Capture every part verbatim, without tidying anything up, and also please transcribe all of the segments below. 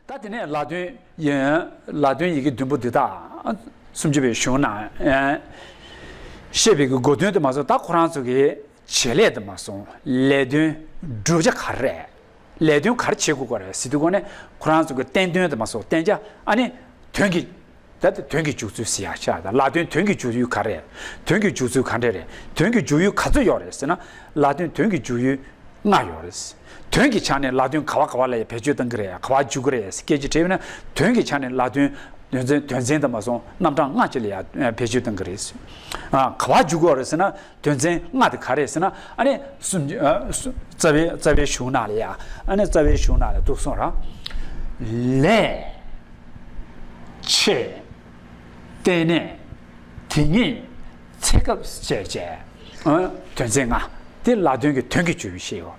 ད་དེ་ནས་ལ་དོན་ཡིན། ལ་དོན་ཡི་གེ་བདུན་པོ་འདི་དག་སུམ་ཅུ་པའི་གཞུང་ན་ཨ་བཤད་པའི་གི་གོ་དོན་དུ་མ་སོང་། ད་ཁོ་རང་ཚོ་གི་བྱེད་ལས་དུ་མ་སོང་། ལས་དོན་བསྒྲུབ་བྱ་ག་རེ་རེད། ལས་དོན་ག་རེ་བྱེད་དགོས་ག་རེད་ཟེར་དུས་གོ་ནས་ཁོ་རང་ཚོ་གི་བསྟན་དོན་དུ་མ་སོང་། བསྟན་བྱ། ཨ་ནི་དོན་གྱི། ད་ལྟ་དོན་གྱི་འཇུག་ཚུལ་ཟེར་ཡག་ཆགས། ད་ལ་དོན་དོན་གྱི་འཇུག་ཡུལ་ག་རེ་རེད། དོན་གྱི་འཇུག་ཚུལ་ག་འདྲ་རེད། དོན་གྱི་འཇུག་ཡུལ་ག་ཚོད་ཡོད་རེད་ཟེར་ན། ལ་དོན་དོན་གྱི་འཇུག་ཡུལ་ལྔ་ཡོད་རེད། དོན་གྱི་ཆ་ནས་ལ་དོན་ག་བ་ག་བ་ལ་ཡང་བེད་སྤྱོད་གཏང་གི་རེད། ག་བ་འཇུག་གི་རེད་ཟེར་སྐད་ཆ་དྲིས་པ་ན། དོན་གྱི་ཆ་ནས་ལ་དོན་དོན་ཚན་དོན་ཚན་དུ་མ་སོང་། རྣམ་གྲངས་ལྔ་ཅིག་ལ་ཡང་བེད་སྤྱོད་གཏང་གི་རེད། ཨ། ག་བ་འཇུག་གི་རེད་ཟེར་ན། དོན་ཚན་ལྔ་དེ་ག་རེ་ཟེར་ན། ཨ་ནི་སུམ་ཅུ། ཨ། སུ། རྩ་བའི་རྩ་བའི་གཞུང་ནང་ལ་ཡ། ཨ་ནི་རྩ་བའི་གཞུང་ནང་ལ་འདུག་སོང་ར། ལས། ཆེད། བརྟེན་གནས། དེ་ཉིད་ཚེ་སྐབས་བཅས་བཅས། ཨ། དོན་ཚན་ལྔ་དེ་ལ་དོན་གྱི་དོན་གྱི་བརྗོད་ཡུལ་ཞིག་ཡོད།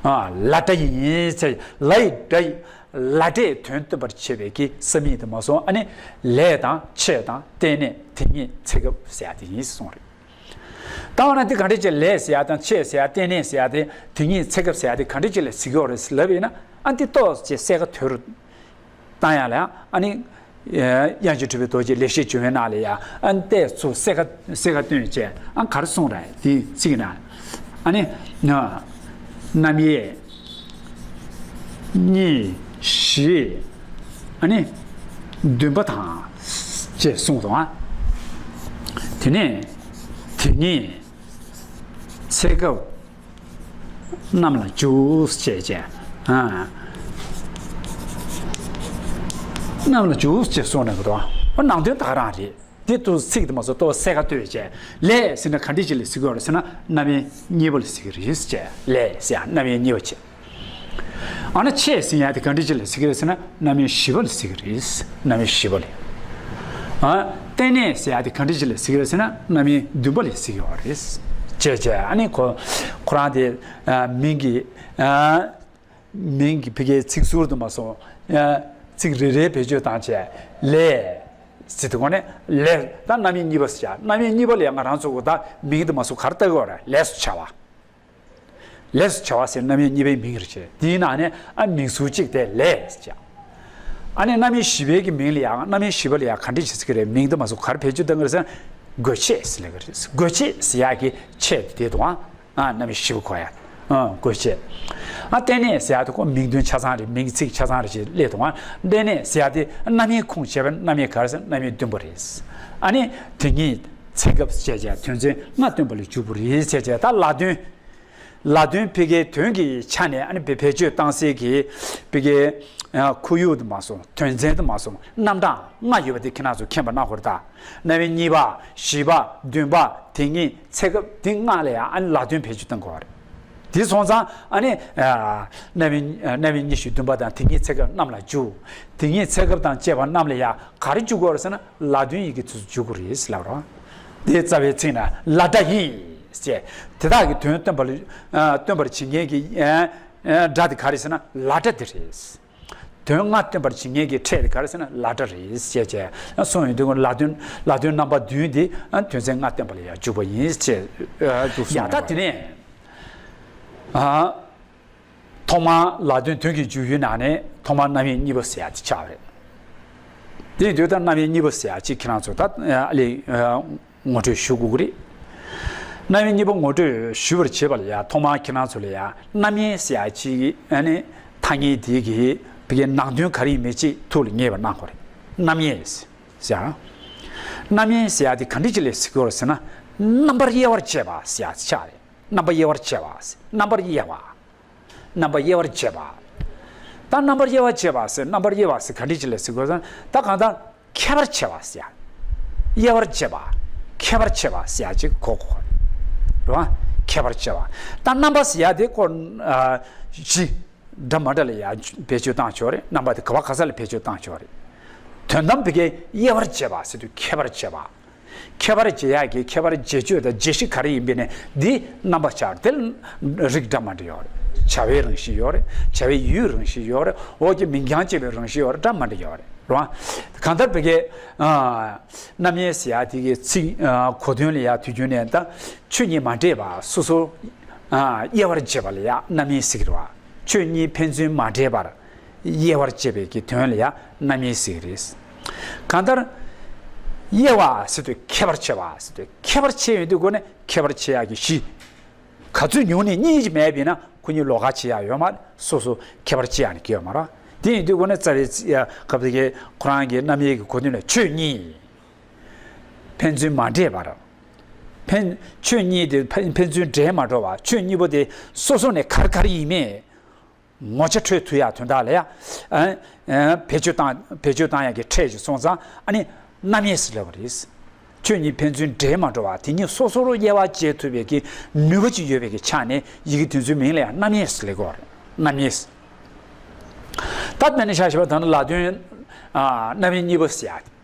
ཨ། ལ་སྒྲ་ཡིན་ཟེར། ལ་ཡི་སྒྲ་ཡི། ལ་སྒྲས་དོན་སྟོན་པར་བྱེད་པའི་གི་ས་མིང་དུ་མ་སོང་། ཨ་ནི་ལས་དང་ཆེད་དང་བརྟེན་གནས་དེ་ཉིད་ཚེ་སྐབས་ཟེར་ཡ་དེ་ཡིན་གསུངས་རེད། ད་འོ་ན་འདི་ག་འདྲ་བྱས། ལས་ཟེར་ཡ་དང་ཆེད་ཟེར་ཡ། བརྟེན་གནས་ཟེར་ཡ་དེ། དེ་ཉིད་ཚེ་སྐབས་ཟེར་ཡ་དེ་ག་འདྲ་བྱས་ལ་ཟེར་གྱི་ཡོད་རེད་ལབ་ཡིན་ན། ཨ། འདི་ཏོག་ཙམ་གསལ་ཁ་དོད་རུ་བཏང་ཡ་ལ་ཡ། ཨ་ནི་དབྱངས་ཅན་གྲུབ་པའི་རྡོ་རྗེ་ལེགས་བཤད་ལྗོན་པའི་ནང་ལ་ཡ། ཨ། ཏོག་ཙམ་གསལ་ཁ་གསལ་ཁ་བཏོན་བྱས། ཨ། ག་རེ་གསུངས་རེད། དེ་ཚིག་ནང་། ཨ་ནི་རྣམ་དབྱེ་གཉིས་བཞི། ཨ་ནི་བདུན་པ་དང་ཅེས་གསུངས་སོང་། ཨ། དེ་ནས་དེ་ཉིད་ཚེ་སྐབས་རྣམས་ལ་འཇུག་ཅེས་བྱས། ཨ། རྣམས་ལ་འཇུག་ཅེས་གསུངས་ནས་འདུག། ཨ། ནང་དོན་ད་ག་རང་རེད། དེ་ཏོག་ཙམ་ཚིག་དེ་མ་སོང་ཏོག་ཙམ་གསལ་ཁ་གཏོད་བྱས། ལས་ཟེར་ན་ག་འདྲ་ཅིག་ལ་ཟེར་གྱི་ཡོད་རེད་ཟེར་ན། རྣམ་དབྱེ་གཉིས་པ་ལ་ཟེར་གྱི་རེད་ཟེར། ལས་ཟེར་ཡ་རྣམ་དབྱེ་གཉིས་པ་བྱས། ཨ་ནི་ཆེད་ཟེར་ཡ་དེ་ག་འདྲ་ཅིག་ལ་ཟེར་གྱི་རེད་ཟེར་ན། རྣམ་དབྱེ་བཞི་པ་ལ་ཟེར་གྱི་རེད། རྣམ་དབྱེ་བཞི་པ་ལ། ཨ། བརྟེན་གནས་ཟེར་ཡ་དེ་ག་འདྲ་ཅིག་ལ་ཟེར་གྱི་རེད་ཟེར་ན། རྣམ་དབྱེ་བདུན་པ་ལ་ཟེར་གྱི་ཡོད་རེད། བྱས་བྱས། ཨ་ནི་ཁོ་ཁོ་རང་དེ། ཨ། མིང་གི། ཨ། མིང་གི་ཕ་གིའི་ཚིག་ཟུར་དུ་མ་སོང་། ཨ། ཚིག་རེ་རེ་བེད་སྤྱོད་བཏང་བྱས། ལས་ཟེར་དུས་གོ་ནས་ལས། ད་རྣམ་དབྱེ་གཉིས་པ་ཟེར་བྱས། རྣམ་དབྱེ་གཉིས་པ་ལ་ཡང་ང་རང་ཚོ་གོ། ད་མིང་དུ་མ་སོང་ག་རེ་བཏགས་ཡོད་རེད། ལས་སུ་བྱ་བ། ལས་སུ་བྱ་བ་ཟེར་རྣམ་དབྱེ་གཉིས་པའི་མིང་རེད་བྱས། དེའི་ནང་ནས། ཨ། མིང་ཟུར་གཅིག་དེ་ལས་ཟེར་བྱས། ཨ་ནི་རྣམ་དབྱེ་བཞི་པའི་གི་མིང་ལ་ཡང་། རྣམ་དབྱེ་བཞི་པ་ལ་ཡང་ག་འདྲ་ཅིག་ཟེར་གྱི་རེད། མིང་དུ་མ་སོང་ག་རེ་བེད་སྤྱོད་བཏང་གི་རེད་ཟེར་ན། དགོས་ཆེད་ཟེར་ལབ་ཀྱི་རེད། དགོས་ཆེད་ཟེར་ཡག་གི་ཆེད་དེ་དང་། ཨ། རྣམ་དབྱེ་བཞི་པོ་གོ་ཡ། ཨ། དགོས་ཆེད། ཨ། བརྟེན་གནས་ཟེར་ཡག་དེ་ཁོ་མིང་དོན་ཆ་ཚང་རེད། མིང་ཚིག་ཆ་ཚང་རེད་ཅེས་སླེབས་འདུག། ཨ། བརྟེན་གནས་ཟེར་ཡག་དེ་རྣམ་དབྱེ་ཁུངས་བྱས་པ་ན་རྣམ་དབྱེ་ག་རེ་ཟེར་ན། རྣམ་དབྱེ་བདུན་པ་རེད། ཨ་ནི་དེ་ཉིད་ཚེ་སྐབས་བཅས་བྱས་དོན་ཚན་ལྔ་སྟོན་པ་ལ་འཇུག་པ་རེད་བྱས་བྱས། ད་ལ་དོན། ལ་དོན་ཕ་གིའི་དོན་གྱི་ཆ་ནས། ཨ་ནི་བེད་བེད་སྤྱོད་བཏང་སའི་གི་ཕ་གིའི། ཨ། ཁོར་ཡུག་དུ་མ་སོང་། དོན་ཚན་དུ་མ་སོང་། རྣམ་གྲངས་ལྔ་ཡོད་པ་དེ་ཁྱེད་རང་ཚོ་མཁྱེན་པ་གནང་དགོས་རེད། ད་རྣམ་དབྱེ་གཉིས་པ། བཞི་པ། བདུན་པ། དེ་ཉིད་ཚེ་སྐབས། དེ་ལྔ་ལ་ཡང་། ཨ་ནི་ལ་དོན་བེད་སྤྱོད་གཏང་དགོས་རེད། དེ་སོང་ཙང་། ཨ་ནི། ཨ། རྣམ་དབྱེ། རྣམ་དབྱེ་གཉིས་བཞི་བདུན་པ་དང་། དེ་ཉིད་ཚེ་སྐབས་རྣམས་ལ་འཇུག། དེ་ཉིད་ཚེ་སྐབས་དང་བཅས་པ་རྣམས་ལ་ཡང་ག་རེ་འཇུག་དགོས་རེད་ཟེར་ན། ལ་དོན་ཡི་གེ་དེ་ཚོ་འཇུག་དགོས་རེད་ཟེར་ལབ་རོགས། དེའི་རྩ་བའི་ཚིག་ན་ལ་སྒྲ་ཡིན་ཟེར། དེ་དག་གི་དོན་སྟོན་པ་ལ། ཨ། སྟོན་པར་བྱེད་མཁན་གྱི། ཨ། ཨ། སྒྲ་དེ་ག་རེ་ཟེར་ན། ལ་སྒྲ་དེ་རེད། དོན་ལྔ་སྟོན་པར་བྱེད་མཁན་གྱི་ཕྲད་དེ་ག་རེ་ཟེར་ན། ལ་སྒྲ་རེད་ཟེར་བྱས་གསུངས་ཡོང་དུས། ལ་དོན། ལ་དོན་རྣམ་པ་བདུན་དེ། ཨ། དོན་ཚན་ལྔ་སྟོན་པ་ལ་ཡང་འཇུག་པ་ཡིན་ཟེར། ཨ། འདུག་གསུངས། ཡ། ད་དེ་ནས། ཨ། ཐོག་མར་ལ་དོན་དོན་གྱི་འཇུག་ཡུལ་ནང་ནས་ཐོག་མར་རྣམ་དབྱེ་གཉིས་པ་ཟེར་ཡག་ཅིག་ཆགས་པ་རེད། དེ་ཡིན་དུས་ད་རྣམ་དབྱེ་གཉིས་པ་ཟེར་ཡག་ཅིག་ཁྱེད་རང་ཚོ་ད་ཨ་ལས། ཨ། ངོ་སྤྲོད་ཞུ་དགོས་ཀྱི་རེད། རྣམ་དབྱེ་གཉིས་པ་ངོ་སྤྲོད་ཞུ་བར་བྱེད་པ་ལ་ཡ། ཐོག་མར་ཁྱེད་རང་ཚོ་ལ་ཡ་རྣམ་དབྱེ་ཟེར་ཡག་ཅིག། ཨ་ནི་ཐ་སྙད་དེ་གི་ཕ་གིའི་ནང་དོན་ག་རེ་ཡིན་མིན་ཅིག་ཐུགས་ལ་ངེས་པ་གནང་དགོས་རེད། རྣམ་དབྱེ་ཟེར་ཡག་རྣམ་དབྱེ་ཟེར་ཡག་དེ་ག་འདྲ་ཅིག་ལ་ཟེར་གྱི་ཡོད་རེད་ཟེར་ན། རྣམ་པར་དབྱེ་བར་བྱེད་པ་ཟེར་ཡག་ཅིག་ཆགས་རེད། རྣམ་པར་དབྱེ་བར་བྱེད་པ། རྣམ་པར་དབྱེ་བ། རྣམ་པར་དབྱེ་བར་བྱེད་པ། ད་རྣམ་པར་དབྱེ་བར་བྱེད་པ་ཟེར། རྣམ་པར་དབྱེ་བ་ཟེར་ག་འདྲ་ཅིག་ལ་ཟེར་དགོས་ཟེར་ན། ད་གང་ལྟར་ཁྱད་པར་བྱེད་པ་ཟེར། དབྱེ་བར་བྱེད་པ། ཁྱད་པར་བྱེད་པ་ཟེར་ཡག་ཅིག་གོ་དགོས་རེད། རེད་བ། ཁྱད་པར་བྱེད་པ། ད་རྣམ་པ་ཟེར་ཡག་དེ་ཁོ། ཨ། བཞི། འདྲ་མ་འདྲ་ལ་ཡང་བེད་སྤྱོད་བཏང་ཆོག་རེད། རྣམ་པ་དེ་ག་བ་ག་ས་ལ་བེད་སྤྱོད་བཏང་ཆོག་རེད། དོན་དམ་ཕ་གིའི་དབྱེ་བར་བྱེད་པ་ཟེར་དུས་ཁྱད་པར་བྱེད་པ། ཁྱད་པར་འབྱེད་ཡག་གི་ཁྱད་པར་འབྱེད་ཆོས་དང་འབྱེད་གཞི་ག་རེ་ཡིན་པས་ན། འདི་རྣམ་པ་ཆགས། དེ་རིགས་འདྲ་མ་འདྲ་ཡོད་རེད། བྱ་བའི་རང་བཞིན་ཡོད་རེད། བྱ་བའི་ཡུལ་རང་བཞིན་ཡོད་རེད། འོག་གི་མིང་རྐྱང་གཅིག་པའི་རང་བཞིན་ཡོད་རེད། འདྲ་མ་འདྲ་ཡོད་རེད། རེད་བ། གང་ལྟར་ཕ་གིའི། ཨ། རྣམ་དབྱེ་ཟེར་ཡག་དེ་གི་ཚིག། ཨ། གོ་དོན་ལ་ཡ་དུས་རྒྱུན་ནས་ད་ཆོས་གཉིས་མ་འདྲེས་པ་སོ་སོ། ཨ། དབྱེ་བར་བྱེད་པ་ལ་ཡ་རྣམ་དབྱེ་ཟེར་གི་རེད་བ། ཆོས་གཉིས་ཕན་ཚུན་མ་འདྲེས་པར། དབྱེ་བར་བྱེད་པའི་གི་དོན་ལ་ཡང་རྣམ་དབྱེ་ཟེར་གྱི་རེད། གང་ལྟར། དབྱེ་བ་ཟེར་དུས་ཁྱད་པར་ཕྱེ་བ་ཟེར་དུས་ཁྱད་པར་ཕྱེ་ཡོང་དུས་སྒོ་ནས་ཁྱད་པར་ཕྱེ་ཡག་གི་གཞི། ག་ཚོད་ཉུང་ནས་གཉིས་ཀྱི་མེད་པས་ན་ཁོ་གཉིས་ལོགས་ཀ་ཕྱེ་ཡག་ཡོད་མ་རེད། སོ་སོ་ཁྱད་པར་ཕྱེ་ཡག་ནི་གི་ཡོད་མ་རེད། དེ་ཡིན་དུས་སྒོ་ནས་རྩ་བའི་སྐབས་དེ་གའི་ཁོ་རང་གི་རྣམ་དབྱེ་གི་གོ་དོན་ལ་ཆོས་གཉིས། ཕན་ཚུན་མ་འདྲེས་པར། ཕན། ཆོས་གཉིས་དེ་ཕན་ཕན་ཚུན་འདྲེས་མ་འགྲོ་བ། ཆོས་གཉིས་པོ་དེ་སོ་སོ་ནས་ག་རེ་ག་རེ་ཡིན་མིན། ངོ་ཆ་འཕྲོད་ཐུབ་ཡག་དོན་དག་ལ་ཡ། ཨ། ཨ། བེད་སྤྱོད་བཏང་། བེད་སྤྱོད་བཏང་ཡག་གི་ཕྲད་ཅིག་སོང་ཙང་ཨ་ནི་རྣམ་དབྱེ་ཟེར་ལབ་པ་རེད། ཆོས་གཉིས་ཕན་ཚུན་འདྲེས་མ་འགྲོ་བ་དེ་གཉིས་སོ་སོར་དབྱེ་བ་འབྱེད་ཐུབ་པའི་གི་ནུས་པ་ཅིག་ཡོད་པའི་གི་ཆ་ནས་ཡི་གེ་དེ་ཚོའི་མིང་ལ་ཡང་རྣམ་དབྱེ་ཟེར་ལབ་ཀྱི་ཡོད་རེད། རྣམ་དབྱེ། ད་དཔེར་ན་ཆ་བཞག་པ་ད་ནི་ལ་དོན། ཨ། རྣམ་དབྱེ་གཉིས་པ་ཟེར་ཡག་དེ།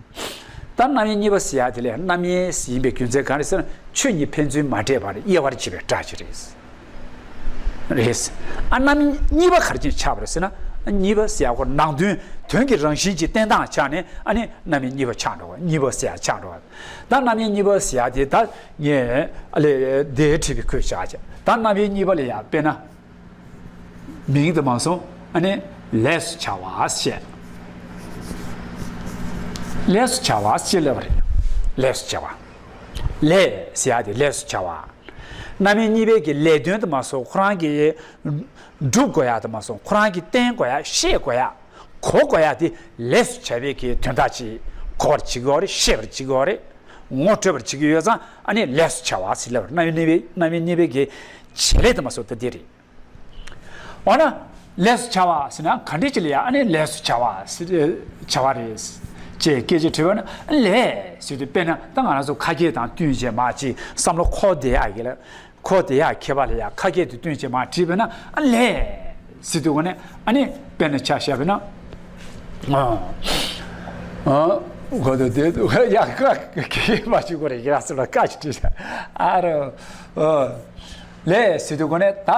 ད་རྣམ་དབྱེ་གཉིས་པ་ཟེར་ཡག་དེ་ལ་རྣམ་དབྱེ་ཡིན་པའི་རྒྱུ་མཚན་གང་རེད་ཟེར་ན། ཆོས་གཉིས་ཕན་ཚུན་མ་འདྲེས་པར་དབྱེ་བར་བྱེད་པའི་སྒྲ་ཅིག་རེད། རེད། ཨ། རྣམ་དབྱེ་གཉིས་པ་ག་རེ་བྱས་ནས་ཆགས་པ་རེད་ཟེར་ན། གཉིས་པ་ཟེར་ཡག་ཁོ་ནང་དོན། དོན་གྱི་རང་བཞིན་གྱི་བསྟན་སྟངས་ཆ་ནས་ཨ་ནི་རྣམ་དབྱེ་གཉིས་པ་ཆགས་འགྲོ་བ། གཉིས་པ་ཟེར་ཡག་ཆགས་འགྲོ་བ། ད་རྣམ་དབྱེ་གཉིས་པ་ཟེར་ཡག་དེ་ད་ངས་ཨ་ལས་དེ་བྲིས་པའི་ཁོས་བྱ་བྱ། ད་རྣམ་དབྱེ་གཉིས་པ་ལ་ཡང་དཔེར་ན། མིང་དུ་མ་སོང་། ཨ་ནི་ལས་སུ་བྱ་བ་ཞེས། ལས་སུ་བྱ་བ་ཞེས་ལབ་པ་རེད། ལས་སུ་བྱ་བ། ལས་ཟེར་ཡག་དེ་ལས་སུ་བྱ་བ། རྣམ་དབྱེ་གཉིས་པའི་གི་ལས་དོན་དུ་མ་སོང་། ཁོ་རང་གིས་སྒྲུབ་དགོས་ཡག་དུ་མ་སོང་། ཁོ་རང་གིས་བསྟན་དགོས་ཡག། ཤེས་དགོས་ཡག། གོ་དགོས་ཡག་དེ་ལས་སུ་བྱ་བའི་གི་དོན་དག་ཅིག་གོ་བར་བྱེད་ཀྱི་ཡོད་རེད། ཤེས་པར་བྱེད་ཀྱི་ཡོད་རེད། ངོ་སྤྲོད་པར་བྱེད་ཀྱི་ཡོད་ཙང་ཨ་ནི་ལས་སུ་བྱ་བ་ཟེར་ལབ་པ་རེད། རྣམ་དབྱེ་གཉིས་པའི། རྣམ་དབྱེ་གཉིས་པའི་གི་བྱེད་ལས་དུ་མ་སོང་། ད་འདི་རེད། འོ་ན། ལས་སུ་བྱ་བ་ཟེར་ན་ག་འདྲ་ཅིག་ལ་ཡང་ཨ་ནི་ལས་སུ་བྱ་བ་ཟེར། བྱ་བ་རེད་ཅེས་སྐད་ཆ་དྲིས་པ་ན། ལས་ཟེར་དུས་དཔེར་ན་ད་ང་རང་ཚོ་ཁ་སྐད་དང་བསྟུན་བྱས་མར་ཅིག་བསམ་བློ་འཁོར་བསྡད་ཡག་གི་ལ། འཁོར་བསྡད་ཡག་མཁས་པ་ལ་ཡང་ཁ་སྐད་དེ་བསྟུན་བྱས་མར་དྲིས་པ་ན། ཨ། ལས་ཟེར་དུས་སྒོ་ནས་ཨ་ནི་དཔེར་ན་ཆ་བཞག་པ་ན། ཨ། ཨ། གོ་ཐོས་དེ་ཡག་ག་གི་མ་བྱེད་དགོས་རེད། ཡག་སོ་ལ་བཀའ་ཅིག་དྲིས། ཨ་རོ། ཨ། ལས་ཟེར་དུས་སྒོ་ནས་ད།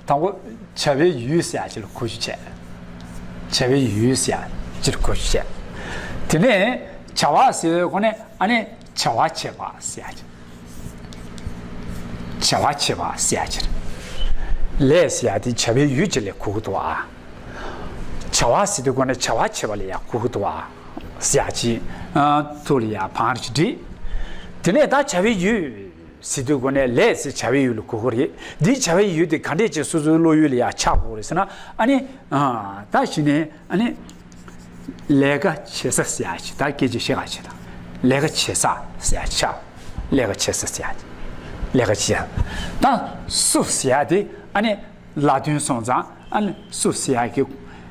དང་པོ་བྱ་བའི་ཡུལ་ཟེར་ཡག་ཅིག་ལ་གོ་རྒྱུ་བྱས། བྱ་བའི་ཡུལ་ཟེར་ཡག་ཅིག་ལ་གོ་རྒྱུ་བྱས། དེ་ནས་བྱ་བ་ཟེར་བའི་སྒོ་ནས་ཨ་ནི་བྱ་བ་བྱེད་པ་ཟེར་ཡག་ཅིག། བྱ་བ་བྱེད་པ་ཟེར་ཡག་ཅིག། ལས་ཟེར་ཡག་དེ་བྱ་བའི་ཡུལ་ཅིག་ལ་གོ་གི་འདུག་ཨ། བྱ་བ་ཟེར་དུས་སྒོ་ནས་བྱ་བ་བྱེད་པ་ལ་ཡང་གོ་གི་འདུག་ཨ། ཟེར་ཡག་ཅིག། ཨ། ཐུགས་ལ་ཡང་བང་རིམ་ཅིག་བསྒྲིགས། དེ་ནས་ད་བྱ་བའི་ཡུལ་ཟེར་དུས་སྒོ་ནས་ལས་ཟེར་བྱ་བའི་ཡུལ་ལ་གོ་གི་རེད། འདིའི་བྱ་བའི་ཡུལ་དེ་ག་འདྲས་ཅིག་སོ་སོའི་བློ་ཡུལ་ལ་ཡང་ཆགས་དགོས་རེད་ཟེར་ན། ཨ་ནི། ཨ། ད་གཞི་ནས་ཨ་ནི། ལས་ཀ་བྱེད་ས་ཟེར་ཡག་ཅིག། ད་སྐད་ཆ་བཤད་ག་བྱེད་དང་། ལས་ཀ་བྱེད་ས་ཟེར་ཡག་ཅིག་ཆགས། ལས་ཀ་བྱེད་ས་ཟེར་ཡག་ཅིག། ལས་ཀ་བྱེད་ས། ད་སུ་ཟེར་ཡག་དེ་ཨ་ནི་ལ་དོན་སོང་ཙང་ཨ་ནི་སུ་ཟེར་ཡག་གི།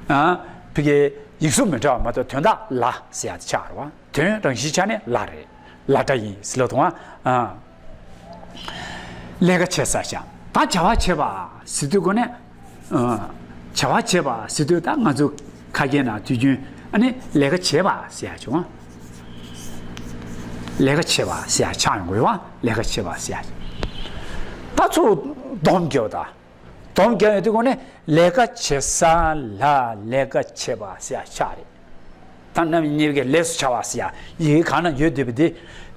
ཨ། ཕ་གིའི་ཡིག་གཟུགས་མི་འདྲ་བ་མ་གཏོགས་དོན་དག་ལ་ཟེར་ཡག་དེ་ཆགས་རེད་བ། དོན་རང་བཞིན་ཆ་ནས་ལ་རེད། ལ་སྒྲ་ཡིན་ཟེར་ལབ་དང་བ། ཨ། ལས་ཀ་བྱེད་ས་བྱ། ད་བྱ་བ་བྱེད་པ་ཟེར་དུས་སྒོ་ནས། ཨ། བྱ་བ་བྱེད་པ་ཟེར་དུས་ད་ང་ཚོ་ཁ་སྐད་ནང་དུས་རྒྱུན་ཨ་ནི་ལས་ཀ་བྱེད་པ་ཟེར་ཡག་བྱུང་བ། ལས་ཀ་བྱེད་པ་ཟེར་ཡག་ཆགས་ཡོང་གི་ཡོད་བ། ལས་ཀ་བྱེད་པ་ཟེར་ཡག་ད་ཚུར་སྡོམ་རྒྱག་ད། སྡོམ་རྒྱག་ཡོང་དུས་སྒོ་ནས་ལས་ཀ་བྱེད་ས་ལ་ལས་ཀ་བྱེད་པ་ཟེར་ཡག་ཆགས་རེད། ད་རྣམ་དབྱེ་གཉིས་པའི་ལས་སུ་བྱ་བ་ཟེར་ཡག་ཡི་གེ་གང་ན་ཡོད་བསྡད་པ་དེ་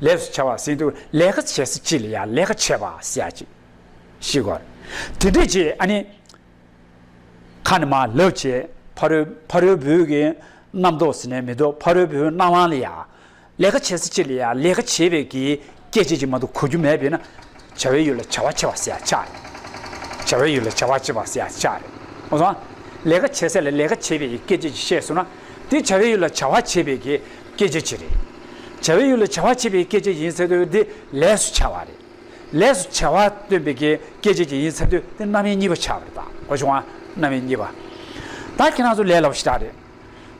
ལས་སུ་བྱ་བ་ཟེར་དུས་ལས་ཀ་བྱེད་ས་གཅིག་ལ་ཡང་ལས་ཀ་བྱེད་པ་ཟེར་ཡག་ཅིག་ཤེས་དགོས་རེད། དེ་འདྲས་ཅིག་ཨ་ནི་ཁ་ནས་མར་ལབ་བྱས། ཕ་རོལ་ཕ་རོལ་པོའི་གི་རྣམ་རྟོག་ཟེར་ནས་མི་འདུག། ཕ་རོལ་པོའི་སྣང་བ་ལ་ཡང་ལས་ཀ་བྱེད་ས་གཅིག་ལ་ཡང་ལས་ཀ་བྱེད་པའི་གི་སྐད་ཅིག་ཅིག་མ་གཏོགས་གོ་རྒྱུ་མེད་པས་ན། བྱ་བའི་ཡུལ་ལ་བྱ་བ་བྱེད་པ་ཟེར་ཡག་ཆགས་རེད། བྱ་བའི་ཡུལ་ལ་བྱ་བ་བྱེད་པ་ཟེར་ཡག་ཆགས་རེད། འོ་སོང་། ལས་ཀ་བྱེད་ས་ལ་ལས་ཀ་བྱེད་པའི་སྐད་ཅིག་ཅིག་བཤད་སོང་ན། དེ་བྱ་བའི་ཡུལ་ལ་བྱ་བ་བྱེད་པའི་གི་སྐད་ཅིག་ཅིག་རེད། བྱ་བའི་ཡུལ་ལ་བྱ་བ་བྱེད་པའི་སྐད་ཅིག་ཡིན་ཟེར་དུས་དེ་ལས་སུ་བྱ་བ་རེད། ལས་སུ་བྱ་བ་སྟོན་པའི་གི་སྐད་ཅིག་ཅིག་ཡིན་ཟེར་དུས་དེ་རྣམ་དབྱེ་གཉིས་པ་ཆགས་པ་རེད། ད་གོ་བྱུང་ང་། རྣམ་དབྱེ་གཉིས་པ། ད་ཁྱེད་རང་ཚོ་ལས་སླ་པོ་ཞེ་དྲག་རེད།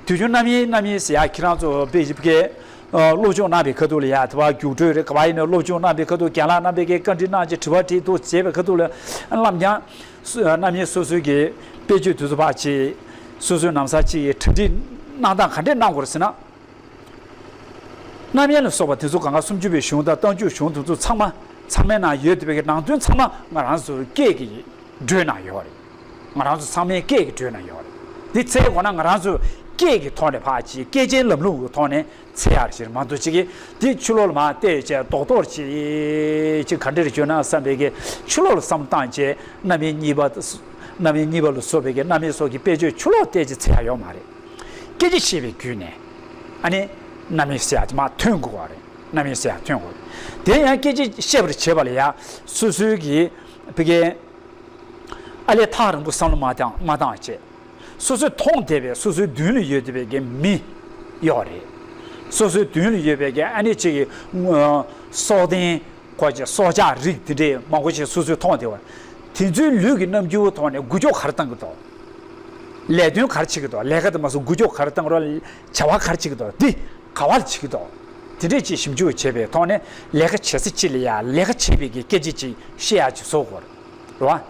དུས་རྒྱུན་རྣམ་དབྱེ་རྣམ་དབྱེ་ཟེར་ཡག་ཁྱེད་རང་ཚོ་དཔེ་ཅིག་གི། ཨ། སློབ་སྦྱོང་གནང་བའི་ཁ་ཐུག་ལ་ཡ་དེ་བ་རྒྱུགས་སྤྲོད་རེད། ག་བ་ཡིན་ནའི་སློབ་སྦྱོང་གནང་བའི་ཁ་ཐུག་རྒན་ལགས་རྣམ་པས་ཀྱི་བཀའ་འདྲི་གནང་བྱས་དྲི་བ་དྲིས་འདུག་བྱས་པའི་ཁ་ཐུག་ལ་ཨ། ལམ་རྒྱང་། སོ། རྣམ་དབྱེ་སོ་སོའི་གི་དཔེ་བརྗོད་དེ་ཚོ་ཕར་བྱས། སོ་སོའི་ནམ་སང་གཅིག་གི་གྲ་སྒྲིག་གནང་སྟངས་ག་འདྲས་གནང་དགོས་རེད་ཟེར་ན། རྣམ་དབྱེ་ལ་སོགས་པ་དེ་ཚོ་གང་ག་སུམ་ཅུ་པའི་གཞུང་དང་རྟགས་འཇུག་གཞུང་དེ་ཚོ་ཚང་མ། ཚང་མའི་ནང་ཡོད་བསྡད་པའི་གི་ནང་དོན་ཚང་མ་ང་རང་ཚོ་སྐད་ཀྱི་འགྲོས་ནང་ཡོད་རེད། ང་རང་ཚོ་ཚང་མའི་སྐད་ཀྱི་འགྲོས་ནང་ཡོད་རེད། འདི་འཚོལ་དགོས་ན་ང་རང་ཚོ་སྐད་ཀྱི་ཐོག་ནས་ཕར་ཅིག་སྐད་ཆའི་ལམ་ལུགས་ཀྱི་ཐོག་ནས་འཚོལ་ཡག་ཞིག་མ་གཏོགས་ཅིག་གིས་འདི་ཕྱི་ལོགས་ལ་མར་བལྟས་བྱས་རྡོག་རྡོག་ཅིག་ཅིག་ག་འདྲ་རེ་བྱུང་ན་བསམ་པའི་གི་ཕྱི་ལོགས་ལ་བསམ་བཏང་བྱས་རྣམ་དབྱེ་གཉིས་པ། རྣམ་དབྱེ་གཉིས་པ་ལ་སོགས་པའི་གི་རྣམ་དབྱེ་སོགས་ཀྱི་དཔེ་བརྗོད་ཕྱི་ལོགས་བལྟས་ཀྱི་ཚེ་ཡང་ཡོད་མ་རེད། སྐད་ཅིག་བཤད་པའི་བརྒྱུད་ནས་ཨ་ནི་རྣམ་དབྱེ་ཟེར་ཡག་དེ་མར་ཐོན་དགོས་པ་རེད། རྣམ་དབྱེ་ཟེར་ཡག་ཐོན་དགོས་རེད། དེ་ཡང་སྐད་ཅིག་བཤད་པར་བྱེད་པ་ལ་ཡང་སོ་སོའི་གི་ཕ་གི་ཨ་ལས་ཐག་རིང་པོ་བསམ་བློ་མ་བཏང་མ་བཏང་བྱས། སོ་སོས་མཐོང་བསྡད་པའི་སོ་སོའི་མདུན་ལ་ཡོད་བསྡད་པའི་གི་མི་ཡོད་རེད། སོ་སོའི་མདུན་ལ་ཡོད་པའི་གི་ཨ་ནི་གཅིག་གི་སྲོག་ལྡན་གོ་ཅི་སྲོག་ཆགས་རིགས་དེ་འདྲའི་མང་པོ་ཞིག་སོ་སོས་མཐོང་བསྡད་པ། དེ་ཚོའི་ལུས་ཀྱི་རྣམ་འགྱུར་ཐོག་ནས་འགུལ་སྐྱོད་ག་རེ་བཏང་གི་འདུག་ལས་དོན་ག་རེ་བྱེད་ཀྱི་འདུག་ལས་ཀ་དེ་མ་སོང་འགུལ་སྐྱོད་ག་རེ་བཏང་རོགས། བྱ་བ་ག་རེ་བྱེད་ཀྱི་འདུག་འདི་ག་བ་ལ་བྱེད་ཀྱི་འདུག་དེ་འདྲས་ཅིག་ཞིབ་འཇུག་བྱས་པའི་ཐོག་ནས་ལས་ཀ་བྱེད་ས་ཅིག་ལ་ཡ་ལས་ཀ་བྱེད་པའི་གི་སྐད་ཅིག་ཅིག་བཤད་ཡག་ཅིག་བཟོ་དགོས་རེད་བ།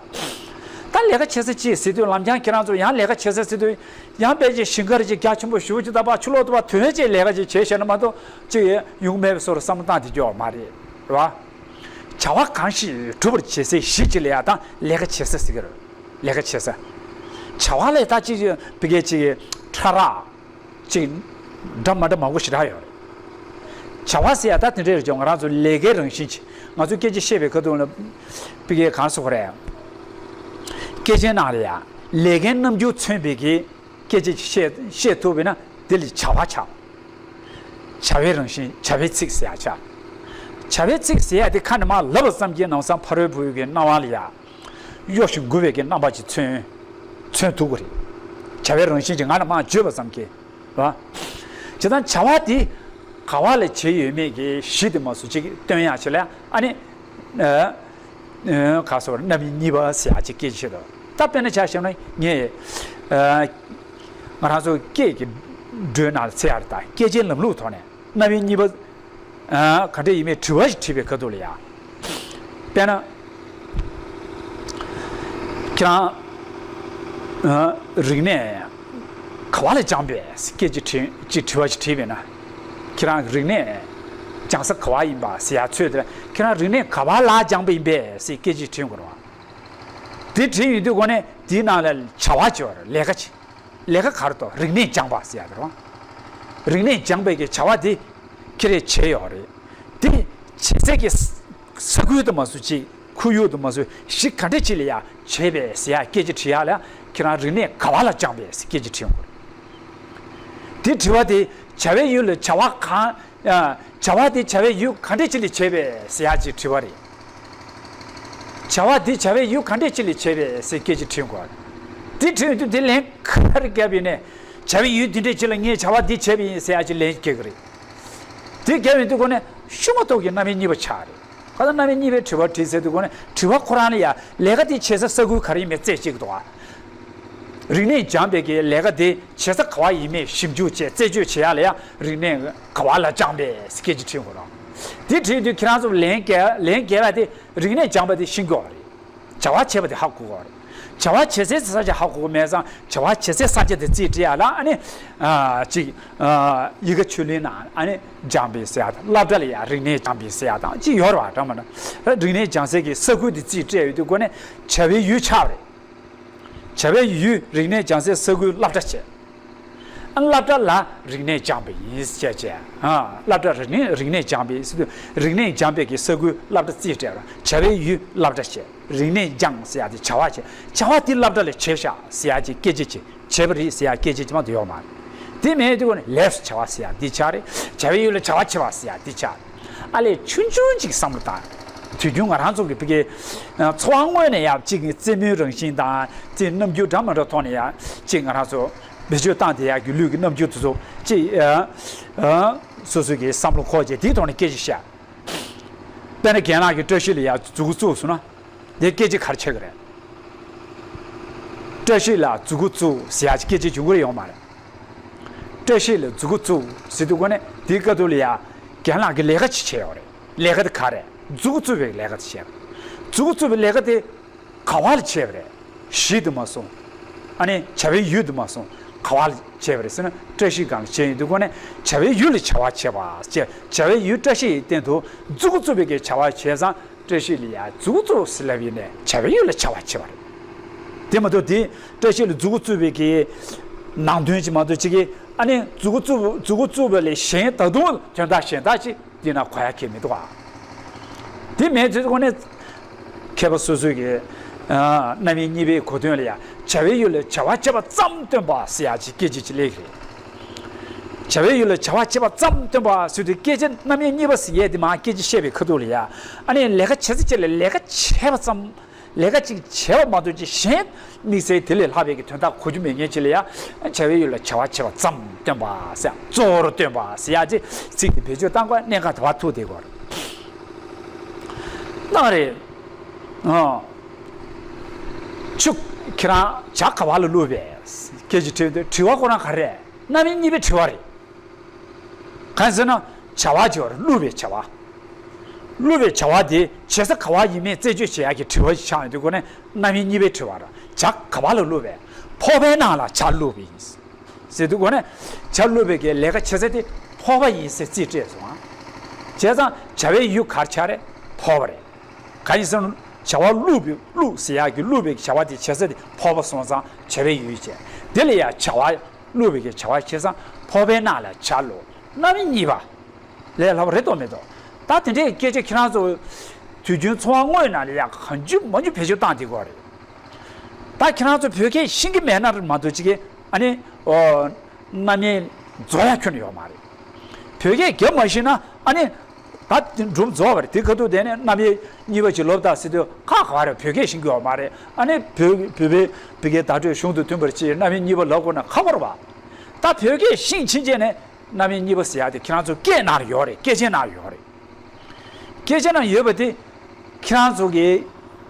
ད་ལས་ཀ་བྱེད་ས་ཅིག་ཟེར་དུས་ལམ་རྒྱང་ཁྱེད་རང་ཚོ་ཡང་ལས་ཀ་བྱེད་ས་ཟེར་དུས་ཡང་དཔེ་ཅིག་ཞིང་ཁར་ཅིག་རྒྱ་ཆེན་པོ་ཞེ་པོ་ཅིག་ད་ཕར་ཕྱི་ལོགས་དུ་བ་དོན་ཅིག་ལས་ཀ་ཅིག་བྱེད་ཤེས་ན་མ་གཏོགས་ཅིག་ཡོང་མེད་པའི་བཟོ་འདྲ་བསམ་བློ་བཏང་བསྡད་རྒྱུ་མ་རེད་བ། བྱ་བ་གང་ཞིག་སྒྲུབ་པར་བྱེད་སའི་གཞི་ཅིག་ལ་ཡ་ད་ལས་ཀ་བྱེད་ས་ཟེར་གི་རེད། ལས་ཀ་བྱེད་ས། བྱ་བ་ལས་ད་ཅིག་ཕ་གི་ཅིག་ཕྲ་རགས་ཅིག་འདྲ་མ་འདྲ་མང་པོ་ཞེ་དྲག་ཡོད་རེད། བྱ་བ་ཟེར་ཡ་ད་དེ་འདྲ་རེད་ཀྱང་ང་རང་ཚོ་ལས་ཀའི་རང་བཞིན་ཅིག་ང་ཚོ་སྐད་ཆ་བཤད་པའི་ཁ་ཐུག་ལ་ཕ་གི་གང་ཟེར་དགོས་རེད། སྐད་ཆའི་ནང་ལ་ཡ་ལས་ཀའི་རྣམ་འགྱུར་མཚོན་པའི་གི་སྐད་ཆ་བཤད་བཤད་ཐུབ་པས་ན་དེ་ལ་བྱ་བ་ཆགས། བྱ་བའི་རང་བཞིན་བྱ་བའི་ཚིག་ཟེར་ཡ་ཆགས། བྱ་བའི་ཚིག་ཟེར་ཡ་དེ་ཁ་ནས་མར་ལབ་པ་ཙམ་གྱིས་ནམ་སང་ཕ་རོལ་པོ་གི་སྣང་བ་ལ་ཡ་གཡོ་ཞིང་འགུལ་བའི་གི་རྣམ་པ་ཅིག་མཚོན་མཚོན་ཐུབ་ཀྱི་རེད། བྱ་བའི་རང་བཞིན་གྱི་ང་ནས་མར་བརྗོད་པ་ཙམ་གྱིས་རེད་བ། བྱས་ཙང་བྱ་བ་དེ་ག་བ་ལ་བྱས་ཡོད་མེད་ཀྱི་གཞི་དེ་མ་སུ་ཅིག་སྟོན་ཡ་ཆེད་ལ་ཨ་ནི། ཨ། ཨ། ག་སོགས་རྣམ་དབྱེ་གཉིས་པ་ཟེར་ཡག་ཅིག་སྐད་ཆ་བཤད་དོ། ད་དཔེར་ན་ཆ་བཞག་ན་ངས། ཨ། ང་རང་ཚོ་སྐད་ཀྱི་འགྲོས་ནང་ལ་ཚེ་ཡར་དང་སྐད་ཆའི་ལམ་ལུགས་ཐོག་ནས་རྣམ་དབྱེ་གཉིས་པ། ཨ། ག་འདྲ་ཡིན་མིན་དྲི་བ་ཞིག་དྲིས་པའི་ཁ་ཐུག་ལ་ཡ། དཔེར་ན། ཁྱེད་རང་། ཨ། རིག་གནས་ག་བ་ལ་སྦྱངས་པས་སྐད་ཅིག་དྲི་ཅིག་དྲི་བ་ཞིག་དྲིས་པས་ན། ཁྱེད་རང་རིག་གནས་སྦྱང་ས་ག་བ་ཡིན་པ་ཟེར་ཡ་ཚོད་དེ་ཁྱེད་རང་རིག་གནས་ག་བ་ལ་སྦྱངས་པ་ཡིན་པས་ཟེར་སྐད་ཅིག་དྲིས་དགོས་རེད་བ། དེ་དྲིས་ཡོང་དུས་སྒོ་ནས་དེའི་ནང་ལ་བྱ་བ་བྱེད་པ་རེད་ལས་ཀ་བྱེད། ལས་ཀ་ག་རེ་འདུག་རིག་གནས་སྦྱངས་པ་ཟེར་ཡ་དེ་རེད་བ། རིག་གནས་སྦྱངས་པའི་གི་བྱ་བ་དེ་ཁྱེད་རས་བྱས་ཡོད་རེད། དེ་བྱེད་སའི་གི་ས་ས་ཁུལ་དུ་མ་སུ་ཅིག་ཁོར་ཡུག་དུ་མ་སུ་གཞི་ག་འདྲ་ཅིག་ལ་ཡ་བྱས་པས་ཟེར་ཡ་སྐད་ཆ་དྲི་ཡ་ལ་ཁྱེད་རང་རིག་གནས་ག་བ་ལ་སྦྱངས་པས་ཟེར་སྐད་ཆ་དྲི་ཡོང་གི་རེད། དེ་དྲི་བ་དེ་བྱ་བའི་ཡུལ་ལ་བྱ་བ་གང་། ཨ། བྱ་བ་དེ་བྱ་བའི་ཡུལ་ག་འདྲ་ཅིག་ལ་བྱས་པས་ཟེར་ཡ་ཅིག་དྲི་བ་རེད། བྱ་བ་འདི་བྱ་བའི་ཡུལ་ག་འདྲས་ཅིག་ལས་བྱས་པས་ཟེར་སྐད་ཅིག་དྲིས་དགོས། དེ་དྲིས་དུས་དེ་ལན་ག་རེ་བརྒྱབ་ཡིན་ནས་བྱ་བའི་ཡུལ་འདི་འདྲས་ཅིག་ལ་ངས་བྱ་བ་འདི་བྱས་པ་ཡིན་ཟེར་ཡ་ཅིག་ལན་རྒྱག་གི་རེད། དེ་བརྒྱབ་ཡོང་དུས་སྒོ་ནས་ཤུགས་མ་གཏོགས་ཀྱི་རྣམ་དབྱེ་གཉིས་པ་ཆགས་རེད། ག་ད་རྣམ་དབྱེ་གཉིས་པའི་དྲི་བ་དྲིས་ཟེར་དུས་སྒོ་ནས་དྲི་བ་ཁོ་རང་ལ་ཡ་ལས་ཀ་དེ་བྱེད་ས་ས་ཁུལ་ག་རེ་ཡིན་མིན་རྩད་གཅོད་ཀྱི་འདུག་ཨ། རིག་གནས་སྦྱངས་པའི་གི་ལས་ཀ་དེ་བྱེད་ས་ག་བ་ཡིན་མིན་ཞིབ་འཇུག་བྱས་རྩད་གཅོད་བྱེད་ཡ་ལ་ཡ་རིག་གནས་ག་བ་ལ་སྦྱངས་པས་སྐད་ཅིག་དྲིས་དགོས་རེད། དེ་དྲིས་དུས་ཁྱེད་རང་ཚོ་ལན་རྒྱག་ལན་རྒྱག་ཡ་དེ་རིག་གནས་སྦྱངས་པ་དེ་ཤེས་དགོས་རེད། བྱ་བ་བྱས་པ་དེ་ཧ་གོ་དགོས་རེད། བྱ་བ་བྱེད་སའི་ས་ཆ་ཧ་གོ་དགོས་མེད་ཙང་བྱ་བ་བྱེད་སའི་ས་ཆ་དེ་རྩིས་སྤྲད་ཡ་ལ་ཨ་ནི། ཨ། ཅིག་ཨ། ཡི་གེ་ཆོས་གླིང་ནང་ཨ་ནི་སྦྱངས་པས་ཟེར་ཡ་དང་སློབ་གྲྭ་ལ་ཡ་རིག་གནས་སྦྱངས་པས་ཟེར་ཡ་དང་ཅིག་ཡོད་རེད་བ་འདྲ་མ་འདྲ། རིག་གནས་སྦྱང་སའི་གི་ས་ཁུལ་དེ་རྩིས་སྤྲད་ཡོད་དུས་སྒོ་ནས་བྱ་བའི་ཡུལ་ཆགས་པ་རེད། བྱ་བའི་ཡུལ་རིག་གནས་སྦྱང་སའི་ས་ཁུལ་སློབ་གྲྭ་བྱས། ཨ། སློབ་གྲྭ་ལ་རིག་གནས་སྦྱངས་པ་ཡིན་ཟེར་བྱས། ཨ། སློབ་གྲྭ་རིག་གནས་རིག་གནས་སྦྱངས་པ་ཡིན་ཟེར་དུས་རིག་གནས་སྦྱངས་པའི་གི་ས་ཁུལ་སློབ་གྲྭ་རྩིས་སྤྲད་ར་བྱ་བའི་ཡུལ་སློབ་གྲྭ་བྱས། རིག་གནས་སྦྱངས་ཟེར་ཡ་དེ་བྱ་བ་བྱས། བྱ་བ་དེ་སློབ་གྲྭ་ལ་བྱས་ཤག་ཟེར་ཡ་ཅིག་སྐད་ཆ་ཅིག་བྱས་པ་རེད་ཟེར་ཡ་སྐད་ཆ་ཅིག་མ་གཏོགས་ཡོད་མ་རེད། དེ་མེད་དུས་ཀོ་ནས་ལས་སུ་བྱ་བ་ཟེར་ཡ་འདི་ཆགས་རེད། བྱ་བའི་ཡུལ་ལ་བྱ་བ་བྱེད་པ་ཟེར་ཡ་འདི་ཆགས། ཨ་ལས་ཆུང་ཆུང་ཅིག་བསམ་བློ་བཏང་། དུས་རྒྱུན་ང་རང་ཚོ་གི་ཕ་གི་འཚོ་བ་དངོས་ནས་ཡང་གཅིག་གི་རྩེད་མོའི་རང་བཞིན་དང་རྩེད་རྣམ་འགྱུར་འདྲ་མི་འདྲ་ཐོག་ནས་ཡང་གཅིག་ང་རང་ཚོ་བེད་སྤྱོད་བཏང་བསྡད་ཡག་གི་ལུས་ཀྱི་རྣམ་འགྱུར་དེ་ཚོ་གཅིག་ཨ། ཨ། སོ་སོ་གི་བསམ་བློ་འཁོར་བྱས་དེའི་ཐོག་ནས་སྐད་ཆ་བཤད། དཔེར་ན་རྒན་ལགས་ཀྱིས་བཀྲ་ཤིས་ལ་ཡང་མཛུ་གུ་བཙུགས་སོང་ན། དེ་སྐད་ཆ་ག་རེ་བྱེད་ཀྱི་རེད། བཀྲ་ཤིས་ལ་མཛུ་གུ་བཙུགས་ཟེར་ཡག་སྐད་ཆ་བྱུང་གི་རེད་ཡོང་མ་རེད། བཀྲ་ཤིས་ལ་མཛུ་གུ་བཙུགས་ཟེར་དུས་སྒོ་ནས་དེའི་སྐབས་དུ་ལ་ཡ་རྒན་ལགས་ཀྱིས་ལས་ཀ་ཅིག་བྱས་ཡོད་རེད། ལས་ཀ་དེ་ག་རེད། མཛུ་གུ་བཙུགས་པའི་ལས་ཀ་དེ་བྱས་རེད། མཛུ་གུ་བཙུགས་པའི་ལས་ཀ་དེ་ག་བ་ལ་བྱས་པ་རེད། གཞི་དུ་མ་སོང་། ཨ་ནི་བྱ་བའི་ཡུལ་དུ་མ་སོང་། ག་བ་ལ་བྱས་པ་རེད་ཟེར་ན་བཀྲ་ཤིས་སྒང་ལ་བྱས་ཡོང་དུས་སྒོ་ནས་བྱ་བའི་ཡུལ་ལ་བྱ་བ་བྱས་པ་བྱས། བྱ་བའི་ཡུལ་བཀྲ་ཤིས་ཡི་སྟེང་དུ་མཛུ་གུ་བཙུགས་པའི་གི་བྱ་བ་བྱས་ཙང་། བཀྲ་ཤིས་ལ་ཡ་མཛུ་གུ་བཙུགས་ཟེར་ལབ་ཡིན་ནས་བྱ་བའི་ཡུལ་ལ་བྱ་བ་བྱེད་པ་རེད། དེ་མ་གཏོགས་དེ་བཀྲ་ཤིས་ལ་མཛུ་གུ་བཙུགས་པའི་གི་ནང་དོན་ཅིག་མ་གཏོགས་ཅིག་གི་ཨ་ནི་མཛུ་གུ་བཙུགས་མཛུ་གུ་བཙུགས་པ་ལས་གཞན་ད་དུང་དོན་དག་གཞན་དག་ཅིག་འདི་ན་གོ་ཡ་གི་མི་འདུག་ཨ། དེ་མེད་ཚོད་ཀོ་ནས་མཁས་པ་སོ་སོའི་གི་ རྣམ་དབྱེ་གཉིས་པའི་གོ་དོན་ལ་ཡང་བྱ་བའི་ཡུལ་ལ་བྱ་བ་བྱེད་པ་ཙམ་སྟོན་པ་ཟེར་ཡག་ཅིག་སྐད་ཅིག་ཅིག་སླེབས་ཀྱི་རེད། བྱ་བའི་ཡུལ་ལ་བྱ་བ་བྱེད་པ་ཙམ་སྟོན་པ་ཟེར་དུས་སྐད་ཅིག་རྣམ་དབྱེ་གཉིས་པ་ཟེར་ཡས་དེ་མར་སྐད་ཅིག་བཤད་པའི་ཁ་ཐུག་ལ་ཡང་ཨ་ནི་ལས་ཀ་བྱེད་ས་ཅིག་ལ་ལས་ཀ་བྱས་པ་ཙམ། ལས་ཀ་ཅིག་བྱས་པ་མ་གཏོགས་ཅིག་གཞན་དམིགས་བསལ་དེ་ལས་ལྷག་པའི་གི་དོན་དག་གོ་རྒྱུ་མེད་མཁན་ཅིག་ལ་ཡང་བྱ་བའི་ཡུལ་ལ་བྱ་བ་བྱེད་པ་ཙམ་སྟོན་པ་ཟེར་གཙོ་བོར་སྟོན་པ་ཟེར་ཡག་ཅིག་ཚིག་དེ་བེད་སྤྱོད་བཏང་དགོས། གནད་འགག་དེ་བར་ཐུག་བསྡད་དགོས་རེད། གནང་རེད། ཨ། ཆུ་ཁྱེད་རང་ཇ་ག་བ་ལ་བླུགས་པས། སྐད་ཅིག་དྲིས་དུས་དྲི་བ་ཁོ་རང་ག་རེ་རེད། རྣམ་དབྱེ་གཉིས་པའི་དྲི་བ་རེད། གང་ཟེར་ན་བྱ་བ་ཅིག་ཡོད་རེད། བླུགས་པའི་བྱ་བ། བླུགས་པའི་བྱ་བ་དེ་བྱེད་ས་ག་བ་ཡིན་མིན་རྩད་གཅོད་བྱེད་ཡག་གི་དྲི་བ་ཞིག་ཆགས་ཡོང་དུས་ཁོ་ནས་རྣམ་དབྱེ་གཉིས་པའི་དྲི་བ་རེད། ཇ་ག་བ་ལ་བླུགས་པས། ཕོར་པའི་ནང་ལ་ཇ་བླུགས་པ་ཡིན། ཟེར་དུས་ཁོ་ནས་ཇ་བླུགས་པའི་གི་ལས་ཀ་བྱེད་ས་དེ་ཕོར་པ་ཡིན་ཟེར་རྩིས་སྤྲད་སོང་ང་། བྱས་ཙང་བྱ་བའི་ཡུལ་ག་རེ་ཆགས་རེད། ཕོར་པ་རེད། གང་ཡིན་ཟེར་ན་བྱ་བ་བླུགས་པའི་བླུགས་ཟེར་ཡག་གི་བླུགས་པའི་བྱ་བ་དེ་བྱེད་ས་དེ་ཕོར་པ་སོང་ཙང་བྱ་བའི་ཡུལ་བྱས། དེ་ལ་ཡང་བྱ་བ་བླུགས་པའི་གི་བྱ་བ་བྱས་ཙང་ཕོར་པའི་ནང་ལ་ཇ་བླུགས། རྣམ་དབྱེ་གཉིས་པ། ལས་སླ་པོ་རེད་དོ་མེད་དོ། ད་དེ་འདྲའི་སྐད་ཆ་ཁྱེད་རང་ཚོ་དུས་རྒྱུན་འཚོ་བ་དངོས་ནང་ལ་ཡང་གང་བྱུང་མང་བྱུང་བེད་སྤྱོད་བཏང་བསྡད་ཀྱི་ཡོད་རེད། ད་ཁྱེད་རང་ཚོ་བོད་སྐད་ཤེས་ཀྱི་མེད་ན་མ་གཏོགས་ཅིག་གིས་ཨ་ནི་ཨོ་རྣམ་དབྱེ་རྫོགས་ཡ་ཁྱོན་ནས་ཡོད་མ་རེད། བོད་སྐད་རྒྱབ་མ་ཤེས་ན་ཨ་ནི་ད་སྒྲུང་རྫོགས་པ་རེད། དེ་ཁ་ཐུག་དེ་ནས་རྣམ་དབྱེ་གཉིས་པ་ཅིག་ལབ་དང་ཟེར་དུས་ཁ་ག་རེད། བོད་སྐད་ཤེས་ཀྱི་ཡོད་མ་རེད། ཨ་ནི་བོད་བོད་པའི་བོད་སྐད་བརྡ་སྤྲོད་གཞུང་དང་མཐུན་པར་ཅིག་རྣམ་དབྱེ་གཉིས་པ་ལབ་དགོས་ན་ཁག་པོ་རེད་པ། ད་བོད་སྐད་ཤེས་ཕྱིན་ཆད་ནས་རྣམ་དབྱེ་གཉིས་པ་ཟེར་ཡག་དེ་ཁྱེད་རང་ཚོ་སྐད་ནང་ཡོད་རེད། སྐད་ཆའི་ནང་ཡོད་རེད། སྐད་ཆ་ནང་ཡོད་པ་དེ་ཁྱེད་རང་ཚོ་གིས་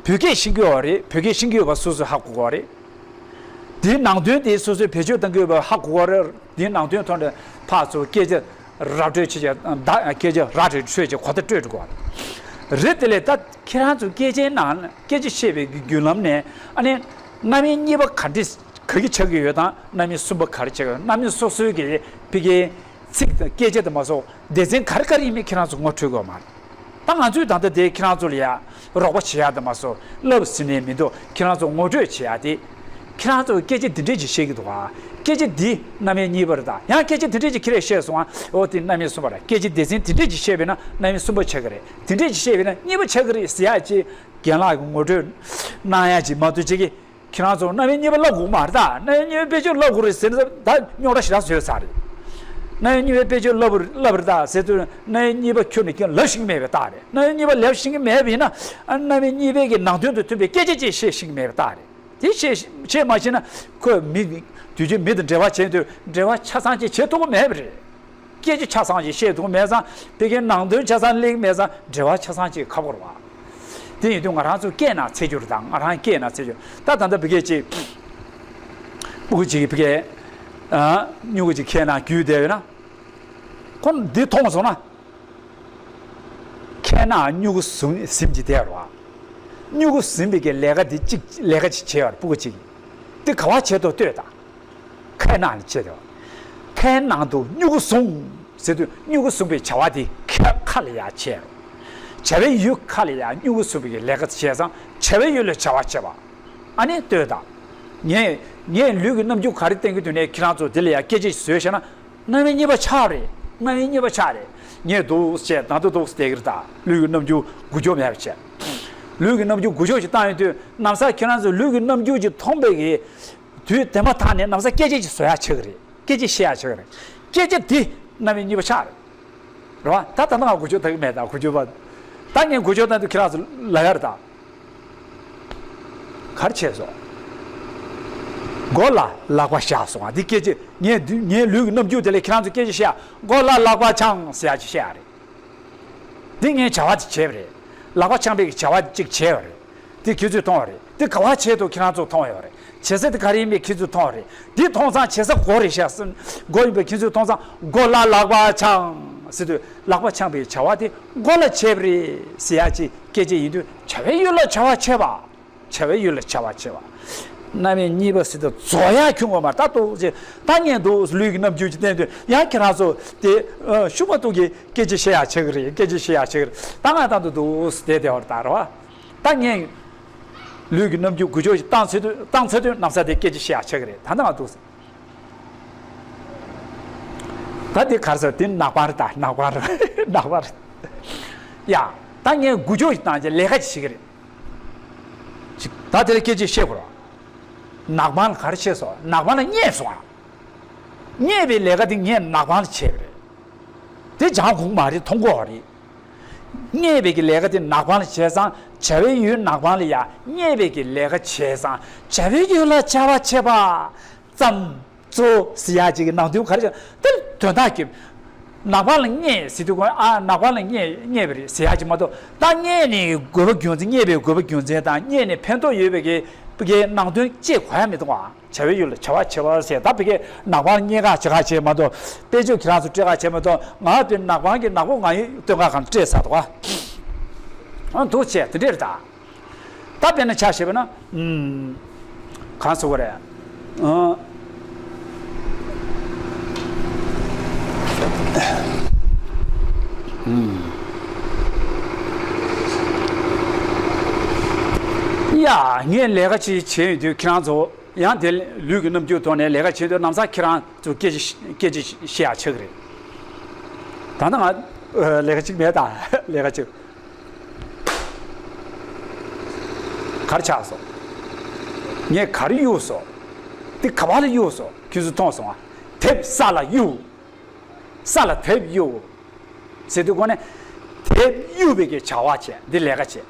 བོད་སྐད་ཤེས་ཀྱི་ཡོད་རེད། བོད་སྐད་ཤེས་ཀྱི་ཡོད་པ་སོ་སོས་ཧ་གོ་གི་ཡོད་རེད། དེའི་ནང་དོན་དེ་སོ་སོས་བེད་སྤྱོད་གཏང་གི་ཡོད་པ་ཧ་གོ་གི་ཡོད་རེད། དེའི་ནང་དོན་ཐོག་ནས་ཕར་ཚུར་སྐད་ཆ་ར་སྤྲོད་བྱེད་ཀྱི་ད་སྐད་ཆ་ར་སྤྲོད་བྱེད་ཀྱི་གོ་བརྡ་སྤྲོད་འགྲོ་གི་ཡོད་རེད། དེ་ལས་ད་ཁྱེད་རང་ཚོ་སྐད་ཆའི་ནང་སྐད་ཆ་བཤད་པའི་བརྒྱུད་ལམ་ནས་ཨ་ནི་རྣམ་དབྱེ་གཉིས་པ་ག་འདྲ་ག་གི་ཆགས་ཀྱི་ཡོད་དང་རྣམ་དབྱེ་གསུམ་པ་ག་རེ་ཆགས་ཀྱི་ཡོད། རྣམ་དབྱེ་སོ་སོའི་གི་ཕ་གིའི་ཚིག་དང་སྐད་ཆ་དེ་མ་སོགས་སྡེ་ཚན་ག་རེ་ག་རེ་ཡིན་མིན་ཁྱེད་རང་ཚོ་ངོ་འཕྲོད་དགོས་མ་རེད། ད་ང་ཚོས་ད་ལྟ་དེ་ཁྱེད་རང་ཚོ་ལ་ཡ་རོགས་པ་བྱེད་ཡག་དེ་མ་སོགས་ལབ་ཟིན་ནས་མི་འདུག་ཁྱེད་རང་ཚོ་ངོ་སྤྲོད་བྱེད་ཡག་དེ། ཁྱེད་རང་ཚོ་སྐད་ཆ་འདི་འདྲས་ཅིག་བཤད་ཀྱི་འདུག་ག་སྐད་ཆ་འདི་རྣམ་དབྱེ་གཉིས་པ་རེད། ད་ཡང་སྐད་ཆ་འདི་འདྲས་ཅིག་ཁྱེད་རས་བཤད་སོང་ང་། འོ་དེ་རྣམ་དབྱེ་གསུམ་པ་རེད། སྐད་ཆ་སྡེ་ཚན་འདི་འདྲས་ཅིག་བཤད་པས་ན་རྣམ་དབྱེ་གསུམ་པ་ཆགས་ཀྱི་རེད། འདི་འདྲས་ཅིག་བཤད་པས་ན་གཉིས་པ་ཆགས་ཀྱི་རེད་ཟེར་ཡག་ཅིག་རྒན་ལགས་ཀྱིས་ངོ་སྤྲོད་གནང་ཡག་ཅིག་མ་གཏོགས་ཅིག་གིས། ཁྱེད་རང་ཚོ་རྣམ་དབྱེ་གཉིས་པ་བསླབ་དགོས་མ་རེད་ད། རྣམ་དབྱེ་གཉིས་པའི་དཔེ་ཆ་བསླབ་དགོས་རེད་ཟེར་ན་ད་རྙོག་དྲ་ཞེ་དྲག་བཟོས་ཚར་རེད། རྣམ་དབྱེ་གཉིས་པའི་དཔེ་ཆ་བསླབ་བསླབ་རེད་ད་ཟེར་དུས་རྣམ་དབྱེ་གཉིས་པ་ཁྱོན་ནས་ཁྱོན་ལབ་ཤེས་ཀྱི་མེད་པའི་རྟགས་རེད། རྣམ་དབྱེ་གཉིས་པ་ལབ་ཤེས་ཀྱི་མེད་པ་ཡིན་ན་ཨ་རྣམ་དབྱེ་གཉིས་པའི་གི་ནང་དོན་དང་མཐུན་པའི་སྐད་ཆ་ཅིག་བཤད་ཤེས་ཀྱི་མེད་པའི་རྟགས་རེད། དེ་བཤད་བཤད་མ་ཤེས་ན་ཁོས་མི་དུས་རྒྱུན་མི་དང་འབྲེལ་བ་བྱས་དུས་འབྲེལ་བ་ཆ་ཚང་ཅིག་བྱེད་ཐུབ་ཀྱི་མེད་པ་རེད། སྐད་ཆ་ཆ་ཚང་ཅིག་བཤད་ཐུབ་མེད་ཙང་ཕ་གིའི་ནང་དོན་ཆ་ཚང་ལེགས་མེད་ཙང་འབྲེལ་བ་ཆ་ཚང་ཅིག་ཁག་པོ་རེད་བ། དེ་ཡིན་དུས་ང་རང་ཚོ་སྐད་ནང་འཚོལ་རྒྱུ་རེད་ད། ང་རང་སྐད་ནང་འཚོལ་རྒྱུ་ད་ད་ལྟ་ཕ་གི་ཅིག་སྤུ་གུ་ཅིག་གིས་ཕ་གི་ཨ་སྨྱུ་གུ་ཅིག་ཁའི་ནང་བརྒྱུས་བསྡད་ཡོད་ན། ཁོ་འདི་མཐོང་སོང་ན། ཁའི་ནང་སྨྱུ་གུ་ཟུམ་ཟིམ་གྱི་བསྡད་ཡོད་རེད་བ། སྨྱུ་གུ་ཟིམ་པའི་གི་ལས་ཀ་འདི་གཅིག་ལས་ཀ་ཅིག་བྱས་ཡོད་རེད། སྤུ་གུ་ཅིག་གིས། འདི་ག་བ་བྱེད་དོ་ལྟོས་དང་། ཁའི་ནང་ལ་བྱེད་དོ། ཁའི་ནང་དུ་སྨྱུ་གུ་ཟུམ་ཟེར་དུས་སྨྱུ་གུ་ཟུམ་པའི་བྱ་བ་དེ་ཁ་ཁ་ལ་ཡ་བྱས་རོ། བྱ་བའི་ཡུལ་ཁ་ལ་ཡ་སྨྱུ་གུ་ཟུམ་པའི་ལས་ཀ་བྱས་ཙང་བྱ་བའི་ཡུལ་ལ་བྱ་བ་བྱེད་པ། ཨ་ནི་ལྟོས་དང་། ངས་ངས་ལུས་ཀྱི་རྣམ་འགྱུར་ག་རེ་བསྟན་གྱི་འདུག་ནས་ཁྱེད་རང་ཚོ་དེ་ལ་ཡ་སྐད་ཆ་ཞིག་བཟོས་བཞག་ན། རྣམ་དབྱེ་གཉིས་པ་ཆགས་རེད། རྣམ་དབྱེ་གཉིས་པ་ཆགས་རེད། ངས་འདུག་བྱས་ད་དུང་འདུག་བལྟས་ཀྱི་རེད་ད། ལུས་ཀྱི་རྣམ་འགྱུར་འགུལ་སྐྱོད་མེད་པ་བྱས། ལུས་ཀྱི་རྣམ་འགྱུར་འགུལ་སྐྱོད་ཅིག་བཏང་ཡོང་དུས་ན་བཟའ་ཁྱེད་རང་ཚོ་ལུས་ཀྱི་རྣམ་འགྱུར་ཅིག་མཐོང་པའི་གི་དུས་དེ་མ་ཐག་ནས་ན་བཟའ་སྐད་ཆ་ཅིག་བཟོ་ཡག་ཆགས་ཀྱི་རེད། སྐད་ཆ་བཤད་ཡག་ཆགས་ཀྱི་རེད། སྐད་ཆ་དེ་རྣམ་དབྱེ་གཉིས་པ་ཆགས་རེད། རེད་བ། ད་ད་ལྟ་ང་འགུལ་སྐྱོད་བཏང་གི་མེད་ད། འགུལ་སྐྱོད་པ། ད་ངས་འགུལ་སྐྱོད་བཏང་དུས་ཁྱེད་རང་ཚོ་ལབ་ཡག་རེད་ད། ག་རེ་བྱས་སོང་། མགོ་ལ་ལག་པ་བཞག་སོང་ང་། འདི་སྐད་ཆ་ངས་འདི་ངའི་ལུས་ཀྱི་རྣམ་འགྱུར་དེ་ལས་ཁྱེད་རང་ཚོ་སྐད་ཆ་བཤད་ཡག་མགོ་ལ་ལག་པ་འཆང་ཟེར་ཡག་ཅིག་བཤད་ཡག་རེད། འདི་ངས་བྱ་བ་ཅིག་བྱས་པ་རེད། ལག་པ་འཆང་བའི་བྱ་བ་ཅིག་བྱས་པ་རེད། འདི་ཁྱེད་ཚོས་མཐོང་བ་རེད། འདི་ག་བ་བྱས་འདུག་ཁྱེད་རང་ཚོ་མཐོང་ཡོད་རེད། བྱེད་ས་དེ་ག་རེ་ཡིན་མིན་ཁྱེད་ཚོས་མཐོང་བ་རེད། འདི་མཐོང་ཙང་བྱེད་ས་ག་པར་རེད་ཤག་ཟེར། མགོ་ཡིན་པ་ཁྱེད་ཚོས་མཐོང་ཙང་མགོ་ལ་ལག་པ་འཆང་ཟེར་དུས་ལག་པ་འཆང་བའི་བྱ་བ་དེ་མགོ་ལ་བྱས་པ་རེད་ཟེར་ཡག་ཅིག་སྐད་ཆ་ཡིན་དུས་བྱ་བའི་ཡུལ་ལ་བྱ་བ་བྱེད་པ། བྱ་བའི་ཡུལ་ལ་བྱ་བ་བྱེད་པ། རྣམ་དབྱེ་གཉིས་པ་ཟེར་དུས་རྫོགས་ཡག་ཁྱོན་གོ་མ་ད་ལྟོ་ཅེ་ད་ངས་འདུག་ལུས་ཀྱི་རྣམ་འགྱུར་གྱི་བསྟན་དུས་ཡང་ཁྱེད་རང་ཚོ་དེ་ཤུགས་མ་གཏོགས་ཀྱི་སྐད་ཆ་བཤད་ཡག་ཆགས་ཀྱི་རེད། སྐད་ཆ་བཤད་ཡག་ཆགས་ཀྱི་རེད། ད་ང་ད་འདུག་འདུག་བསྡད་བསྡད་པ་རེད་ད་རེད་བ། ད་ངས་ལུས་ཀྱི་རྣམ་འགྱུར་འགུལ་སྐྱོད་ཅིག་བཏང་ཚེ་དུས་བཏང་ཚེ་དུས་ན་བཟའ་དེ་སྐད་ཆ་བཤད་ཡག་ཆགས་ཀྱི་རེད། ད་ད་ང་འདུག་ད་འདི་ག་རེ་ཟེར། འདི་ནག་པང་རེད་ད། ནག་པང་རེད། ནག་པང་རེད། ཡ། ད་ངས་འགུལ་སྐྱོད་ཅིག་བཏང་རྗེས་ལས་ཀ་ཅིག་བྱེད་ཀྱི་རེད། ཅིག་ ད་དེ་ལ་སྐད་ཆ་བཤད་དགོས་རེད། ནག་པང་ལ་ག་རེ་བྱས་སོང་། ནག་པང་ལ་བརྙས་སོང་ཨ། བརྙས་པའི་ལས་ཀ་དེ་ངས་ནག་པང་ལ་བྱས་པ་རེད། དེ་སྦྱང་དགོས་མ་རེད། མཐོང་དགོས་རེད། བརྙས་པའི་གི་ལས་ཀ་དེ་ནག་པང་ལ་བྱས་ཙང་བྱ་བའི་ཡུལ་ནག་པང་ལ་ཡ་བརྙས་པའི་གི་ལས་ཀ་བྱས་ཙང་བྱ་བའི་ཡུལ་ལ་བྱ་བ་བྱེད་པ་ཙམ། གཙོ་བོ་ཟེར་ཡག་ཅིག་གི་ནང་དོན་ག་རེ་བྱ། དེ་ལ་དོན་དག་གི་ནག་པང་ལ་བརྙས་ཟེར་དུས་ཀོ་ཨ་ནག་པང་ལ་བརྙས་བརྙས་པ་རེད་ཟེར་ཡག་ཅིག་མ་གཏོགས། ད་བརྙས་ནས་དགོས་པ་རྒྱུ་མཚན། བརྙས་པའི་དགོས་པ་རྒྱུ་མཚན་དང་བརྙས་ནས་ཕན་ཐོགས་ཡོད་པའི་གི་གི་ནང་དོན་བཅས་གོ་ཡ་མི་འདུག་ཨ། བྱ་བའི་ཡུལ་ལ་བྱ་བ་བྱེད་པ་ཟེར། ད་ཕ་གིའི་ནག་པང་ལ་བརྙས་ཁ་བྱེད་ཁ་བྱེད་མ་གཏོགས། དཔེ་བརྗོད་ཁྱེད་རང་ཚོ་སྤྲད་ཁ་བྱེད་མ་གཏོགས། ང་དེ་ནག་པང་གི་ནག་པོ་ང་ཡི་སྟོན་ཁ་གང་སྤྲད་ཚར་འདུག་ཨ། འདུག་བྱས་དེ་འདྲས་རེད་ད། ད་དཔེར་ན་ཆ་བཞག་པ་ན། ཨུམ། གང་ཟེར་དགོས་རེད། ཨ། ཨུམ། ཡ། ངས་ལས་ཀ་ཅིག་བྱས་ཡོང་དུས་ཁྱེད་རང་ཚོ་ཡང་དེ་ལུས་ཀྱི་རྣམ་འགྱུར་ཐོག་ནས་ལས་ཀ་བྱས་དུས་ན་བཟའ་ཁྱེད་རང་ཚོ་སྐད་ཆ་སྐད་ཆ་བཤད་ཡག་ཆགས་ཀྱི་རེད། ད་ལྟ་ང་ལས་ཀ་ཅིག་མེད་ད། ལས་ཀ་ཅིག་ག་རེ་ཆགས་སོང་། ངས་ག་རེ་གཡུགས་སོང་། དེ་ག་བ་ལ་གཡུགས་སོང་། ཁྱེད་ཚོས་མཐོང་སོང་ཨ། དེབ་ས་ལ་གཡུགས། ས་ལ་དེབ་གཡུགས། ཟེར་དུས་གོ་ནས། དེབ་གཡུགས་པའི་གི་བྱ་བ་བྱས། འདི་ལས་ཀ་བྱས།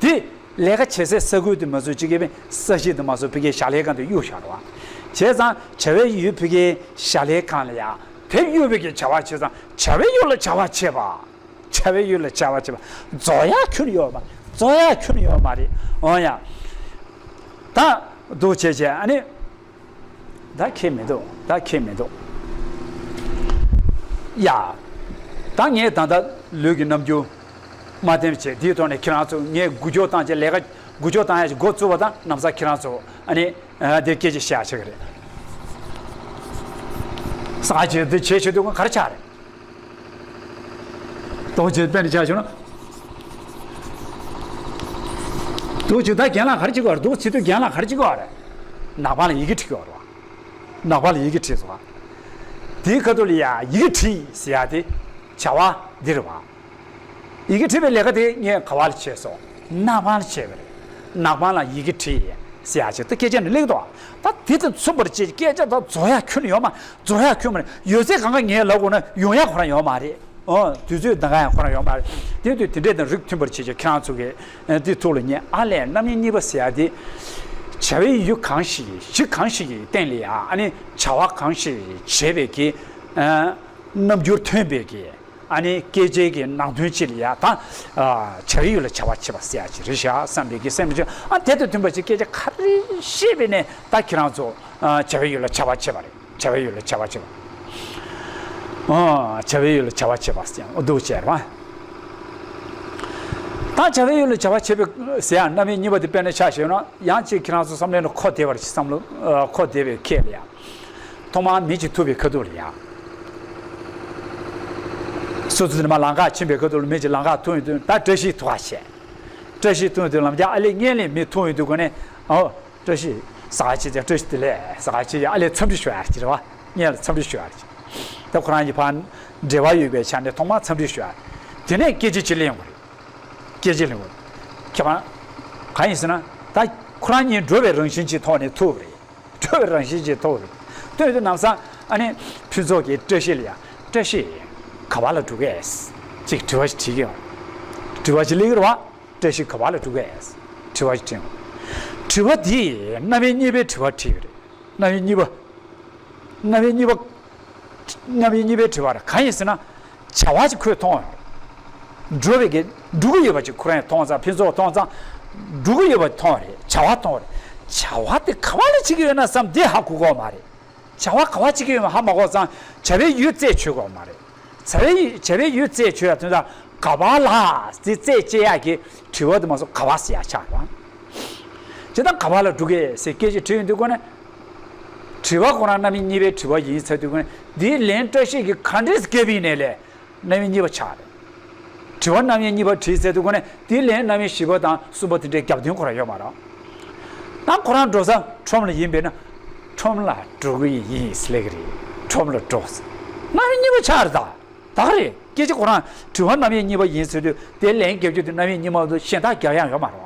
དེ་ལས་ཀ་བྱེད་སའི་ས་ཁུལ་དུ་མ་བཟོ་ཅིག་གི་ས་གཞི་དུ་མ་བཟོ་ཕ་གིའི་བྱ་ལས་ཁང་དུ་གཡུགས་བཞག་རོགས། བྱས་ཙང་བྱ་བའི་ཡུལ་ཕ་གིའི་བྱ་ལས་ཁང་ལ་ཡ། དེབ་གཡུགས་པའི་གི་བྱ་བ་བྱས་ཙང་བྱ་བའི་ཡུལ་ལ་བྱ་བ་བྱེད་པ། བྱ་བའི་ཡུལ་ལ་བྱ་བ་བྱེད་པ། རྫོགས་ཡ་ཁྱོན་ཡོད་མ། རྫོགས་ཡ་ཁྱོན་ཡོད་མ་རེད། འོ་ཡ། ད་འདུག་བྱས་བྱས་ཨ་ནི། ད་ཁྱད་མི་འདུག་ད་ཁྱད་མི་འདུག་ཡ། ད་ངས་ད་ལྟ་ལུས་ཀྱི་རྣམ་འགྱུར་མ་བསྟན་བྱས་དེའི་ཐོག་ནས་ཁྱེད་རང་ཚོ་ངས་འགུལ་སྐྱོད་བཏང་བྱས་ལས་ཀ་འགུལ་སྐྱོད་བཏང་ཡ་ཞིག་འགོ་བཙུགས་པ་དང་ན་བཟའ་ཁྱེད་རང་ཚོ་ཨ་ནི་དེ་སྐད་ཆ་བཤད་ཡ་ཆགས་ཀྱི་རེད། ས་ཆ་དེ་བྱས་བྱེད་དུས་ག་རེ་ཆགས་རེད། འདུག་བྱས་དཔེར་ན་ཆ་བཞག་ན། འདུག་བྱས་ད་རྒན་ལགས་ག་རེ་བྱེད་དགོས་རེད། འདུག་བྱེད་དུས་རྒན་ལགས་ག་རེ་བྱེད་དགོས་རེད། ནག་པང་ལ་ཡི་གེ་བྲིས་དགོས་རེད་བ། ནག་པང་ལ་ཡི་གེ་བྲིས་སོང་བ། དེའི་ཁ་ཐུག་ལ་ཡ་ཡི་གེ་བྲིས་ཟེར་ཡ་དེ་བྱ་བ་འདི་རེད་བ། ཡི་གེ་བྲིས་པའི་ལས་ཀ་དེ་ངས་ག་བ་ལ་བྱས་སོང་། ནག་པང་ལ་བྱས་པ་རེད། ནག་པང་ལ་ཡི་གེ་བྲིས་ཟེར་ཡ་ཅིག་ད་སྐད་ཆ་ནི་ལེགས་འདུག་ད་དེ་དང་མཚུངས་པར་བྱས་སྐད་ཆ་ད་རྫོགས་ཡ་ཁྱོན་ནས་ཡོད་མ། རྫོགས་ཡ་ཁྱོན་མ་རེད། ཡོད་ཚད་གང་ག་ངས་ལབ་དགོས་ན་ཡོང་ཡ་ཁོ་རང་ཡོད་མ་རེད། ཨོ། དུས་ཚོད་འདང་ག་ཡང་ཁོ་རང་ཡོད་མ་རེད། དེ་དུས་དེ་འདྲས་དང་རིགས་མཐུན་པར་བྱེད་ཀྱི་ཁྱེད་རང་ཚོ་གི་ཨ་དེ་ཐུགས་ལ་ངས་ཨ་ལས་རྣམ་དབྱེ་གཉིས་པ་ཟེར་ཡ་དེ། བྱ་བའི་ཡུལ་གང་ཞིག་གཞི་གང་ཞིག་གི་སྟེང་ལ་ཡ་ཨ་ནི་བྱ་བ་གང་ཞིག་བྱེད་པའི་གི་ཨ་རྣམ་འགྱུར་ཐོན་པའི་གི་ཨ་ནི་སྐད་ཆའི་གི་ནང་དོན་ཅིག་ལ་ཡ་ད་ཨ་བྱ་བའི་ཡུལ་ལ་བྱ་བ་བྱེད་པ་ཟེར་ཡ་ཅིག་རེད་ཤག་བསམ་པའི་གི་སེམས་ཀྱི་ཨ་དེ་དང་མཐུན་པ་ཅིག་སྐད་ཆ་ག་རེ་བཤད་པའི་ནས་ད་ཁྱེད་རང་ཚོ་ཨ་བྱ་བའི་ཡུལ་ལ་བྱ་བ་བྱེད་པ་རེད། བྱ་བའི་ཡུལ་ལ་བྱ་བ་བྱེད་པ། ཨ། བྱ་བའི་ཡུལ་ལ་བྱ་བ་བྱེད་པ་ཟེར་ཡང་འདུག་བྱས་རེད་པ། ད་བྱ་བའི་ཡུལ་ལ་བྱ་བ་བྱེད་པའི་ཟེར་ཡང་རྣམ་དབྱེ་གཉིས་པ་དེ་དཔེར་ན་ཆ་བཞག་ན་ཡང་ཅིག་ཁྱེད་རང་ཚོ་བསམ་བློའི་ནང་གོ་བདེ་བར་བསམ་བློ་ཨ་གོ་བདེ་བའི་ཁྱད་ལ་ཡང་། ཐོག་མར་མི་གཅིག་ཐུག་པའི་ཁ་ཐུག་ལ་ཡང་། སོ་སོ་དེ་ནས་མར་ལམ་ཁ་ཕྱིན་པའི་ཁ་ཐུག་ལ་མི་གཅིག་ལམ་ཁ་ཐུག་ཡོང་དུས་ད་བཀྲ་ཤིས་ཐུག་པ་བྱས། བཀྲ་ཤིས་ཐུག་ཡོང་དུས་ལམ་རྒྱག་ཨ་ལས་ངན་ལས་མི་ཐུག་ཡོང་དུས་གོ་ནས་ཨོ། བཀྲ་ཤིས། ཟ་ཁ་ཆེ་ཅག་བཀྲ་ཤིས་བདེ་ལེགས། ཟ་ཁ་ཆེ་ཡ་ཨ་ལས་འཚམས་འདྲི་ཞུ་ཡ་ཅི་རེད་བ། ངས་ལ་འཚམས་འདྲི་ཞུ་ཡ་ཅི། ད་ཁོ་རང་གཉིས་བར་འབྲེལ་བ་ཡོད་པའི་ཆ་ནས་ཐོག་མར་འཚམས་འདྲི་ཞུ་ཡ། དེ་ནས་སྐད་ཆ་ཅི་ལེན་དགོས་རེད། སྐད་ཆ་ལེན་དགོས་རེད། ཁྱེད་པ། གང་ཡིན་ཟེར་ན། ད་ཁོ་རང་གཉིས་འགྲོ་བའི་རང་བཞིན་གྱི་ཐོག་ནས་ཐུག་པ་རེད། འགྲོ་བའི་རང་བཞིན་གྱི་ཐུག་པ་རེད། ཐུག་དུས་ན་བཟའ་ཨ་ནི་ཕུན་ཚོགས་ཀྱིས་བཀྲ་ཤིས་ལ་ཡ། བཀྲ་ཤིས། ག་བ་ལ་འགྲོ་གས། ཅིག་དྲི་བ་ཞིག་དྲིས་ཀྱི་ཡོད། དྲི་བ་ཞིག་སླེབས་ཀྱི་རེད་བ། བཀྲ་ཤིས་ག་བ་ལ་འགྲོ་གས། དྲི་བ་ཞིག་དྲིས། དྲི་བ་འདི་རྣམ་དབྱེ་གཉིས་པའི་དྲི་བ་དྲིས་པ་རེད། རྣམ་དབྱེ་གཉིས་པ། རྣམ་དབྱེ་གཉིས་པ། རྣམ་དབྱེ་གཉིས་པའི་དྲི་བ་རེད། གང་ཡིན་ཟེར་ན། བྱ་བ་ཞིག་ཁོས་མཐོང་བ་རེད། འགྲོ་བའི་གི་འགྲོ་གི་ཡོད་པ་ཅིག་ཁོ་རང་མཐོང་ཙང་ཕུན་ཚོགས་མཐོང་ཙང་། འགྲོ་གི་ཡོད་པ་མཐོང་བ་རེད། བྱ་བ་མཐོང་བ་རེད། བྱ་བ་དེ་ག་བ་ལ་བྱེད་ཀྱི་ཡོད་ན་བསམ་དེ་ཧ་གོ་གི་ཡོད་མ་རེད། བྱ་བ་ག་བ་བྱེད་ཀྱི་ཡོད་མེད་ཧ་མ་གོ་ཙང་བྱ་བའི་ཡུལ་རྩད་ཆོད་དགོས་མ་རེད། བྱ་བའི་ཡུལ་བྱ་བའི་ཡུལ་རྩད་ཆོད་ཡ་དོན་དག་ག་བ་ལ་དེ་རྩད་བཅད་ཡག་གི་དྲི་བ་དེ་མ་སོང་ག་བ་ཟེར་ཡ་ཆགས་རེད་བ། ཇི་ལྟར་ག་བ་ལ་འགྲོ་གི་ཟེར་སྐད་ཆ་དྲིས་ཡོང་དུས་གོ་ནས། དྲི་བ་ཁོ་རང་རྣམ་དབྱེ་གཉིས་པའི་དྲི་བ་ཡིན་ཚར་དུས་གོ་ནས་འདིའི་ལན་བཀྲ་ཤིས་ཀྱིས་ག་འདྲས་བརྒྱབ་པ་ཡིན་ནའི་ལས། རྣམ་དབྱེ་གཉིས་པ་ཆགས་རེད། དྲི་བ་རྣམ་དབྱེ་གཉིས་པ་དྲིས་ཚར་དུས་གོ་ནས་དེའི་ལན་རྣམ་དབྱེ་བཞི་པ་དང་གསུམ་པ་དེ་འདྲའི་རྒྱབ་དོན་ཁོ་རང་ཡོད་མ་རེད། ད་ཁོ་རང་འགྲོ་ས་ཁྲོམ་ལ་ཡིན་པས་ན། ཁྲོམ་ལ་འགྲོ་གི་ཡིན་ཟེར་ལབ་གི་རེད། ཁྲོམ་ལ་འགྲོ་ཟེར། རྣམ་དབྱེ་གཉིས་པ་ཆགས་རེད་ད། ད་ག་རེད། སྐད་ཆ་ཁོ་རང་དྲི་བ་རྣམ་དབྱེ་གཉིས་པ་ཡིན་ཟེར་དུས་དེ་ལན་རྒྱབ་རྒྱུ་དེ་རྣམ་དབྱེ་གཉིས་པ་དུ་གཞན་དག་རྒྱབ་ཡག་ཡོད་མ་རེད་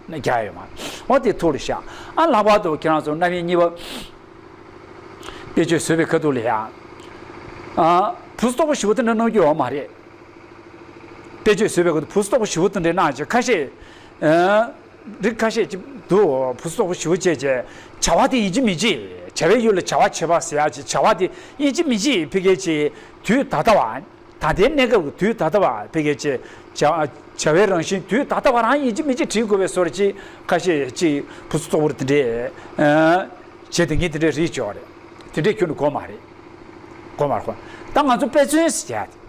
བ། རྒྱག་ཡོད་མ་ འོ་དེ་ཐུགས་ལ་བཞག་ཨ་ལྷག་པར་དུ་ཁྱེད་རང་ཚོ་རྣམ་དབྱེ་གཉིས་པ་དཔེ་བརྗོད་བཟོས་པའི་ཁ་ཐུག་ལ་ཡང་། ཨ། བུ་གཟུགས་སྟོབས་པོ་ཞེ་པོ་དེ་འདྲ་གནང་རྒྱུ་ཡོད་མ་རེད། དཔེ་བརྗོད་བཟོས་པའི་ཁ་ཐུག་བུ་གཟུགས་སྟོབས་པོ་ཞེ་པོ་དེ་འདྲ་གནང་བྱས་ཁ་ཤས། ཨ། རིགས་ཁ་ཤས་ཅིག་འདུག་བུ་གཟུགས་སྟོབས་པོ་ཞེ་པོ་བྱས་བྱས་བྱ་བ་དེ་ཡིན་གཅིག་མིན་གཅིག་བྱ་བའི་ཡུལ་ལ་བྱ་བ་བྱེད་པ་ཟེར་ཡ་ཅིག་བྱ་བ་དེ་ཡིན་གཅིག་མིན་གཅིག་ཕ་གི་ཅིག་དུས་ད་ལྟ་བ། ད་ལྟའི་གནས་སྐབས་ཀྱི་དུས་ད་ལྟ་བ་ཕ་གི་ཅིག་བྱ་བྱ་བའི་རང་བཞིན་དུས་ད་ལྟ་བ་རང་ཡིན་གཅིག་མིན་གཅིག་བྲིས་དགོས་པའི་བཟོ་འདྲ་ཅིག་ཁ་ཤས་ཅིག་བུ་གཟུགས་སྟོབས་པོ་དེ་འདྲས། བྱེད་དེ་ངས་དེ་འདྲས་རིག་ཆོག་རེད། དེ་འདྲས་ཁྱོན་ནས་དགོས་མ་རེད། དགོས་མ་རེད། ད་ང་ཚོ་དཔེ་མཚོན་ཟེར་ཡ་དེ།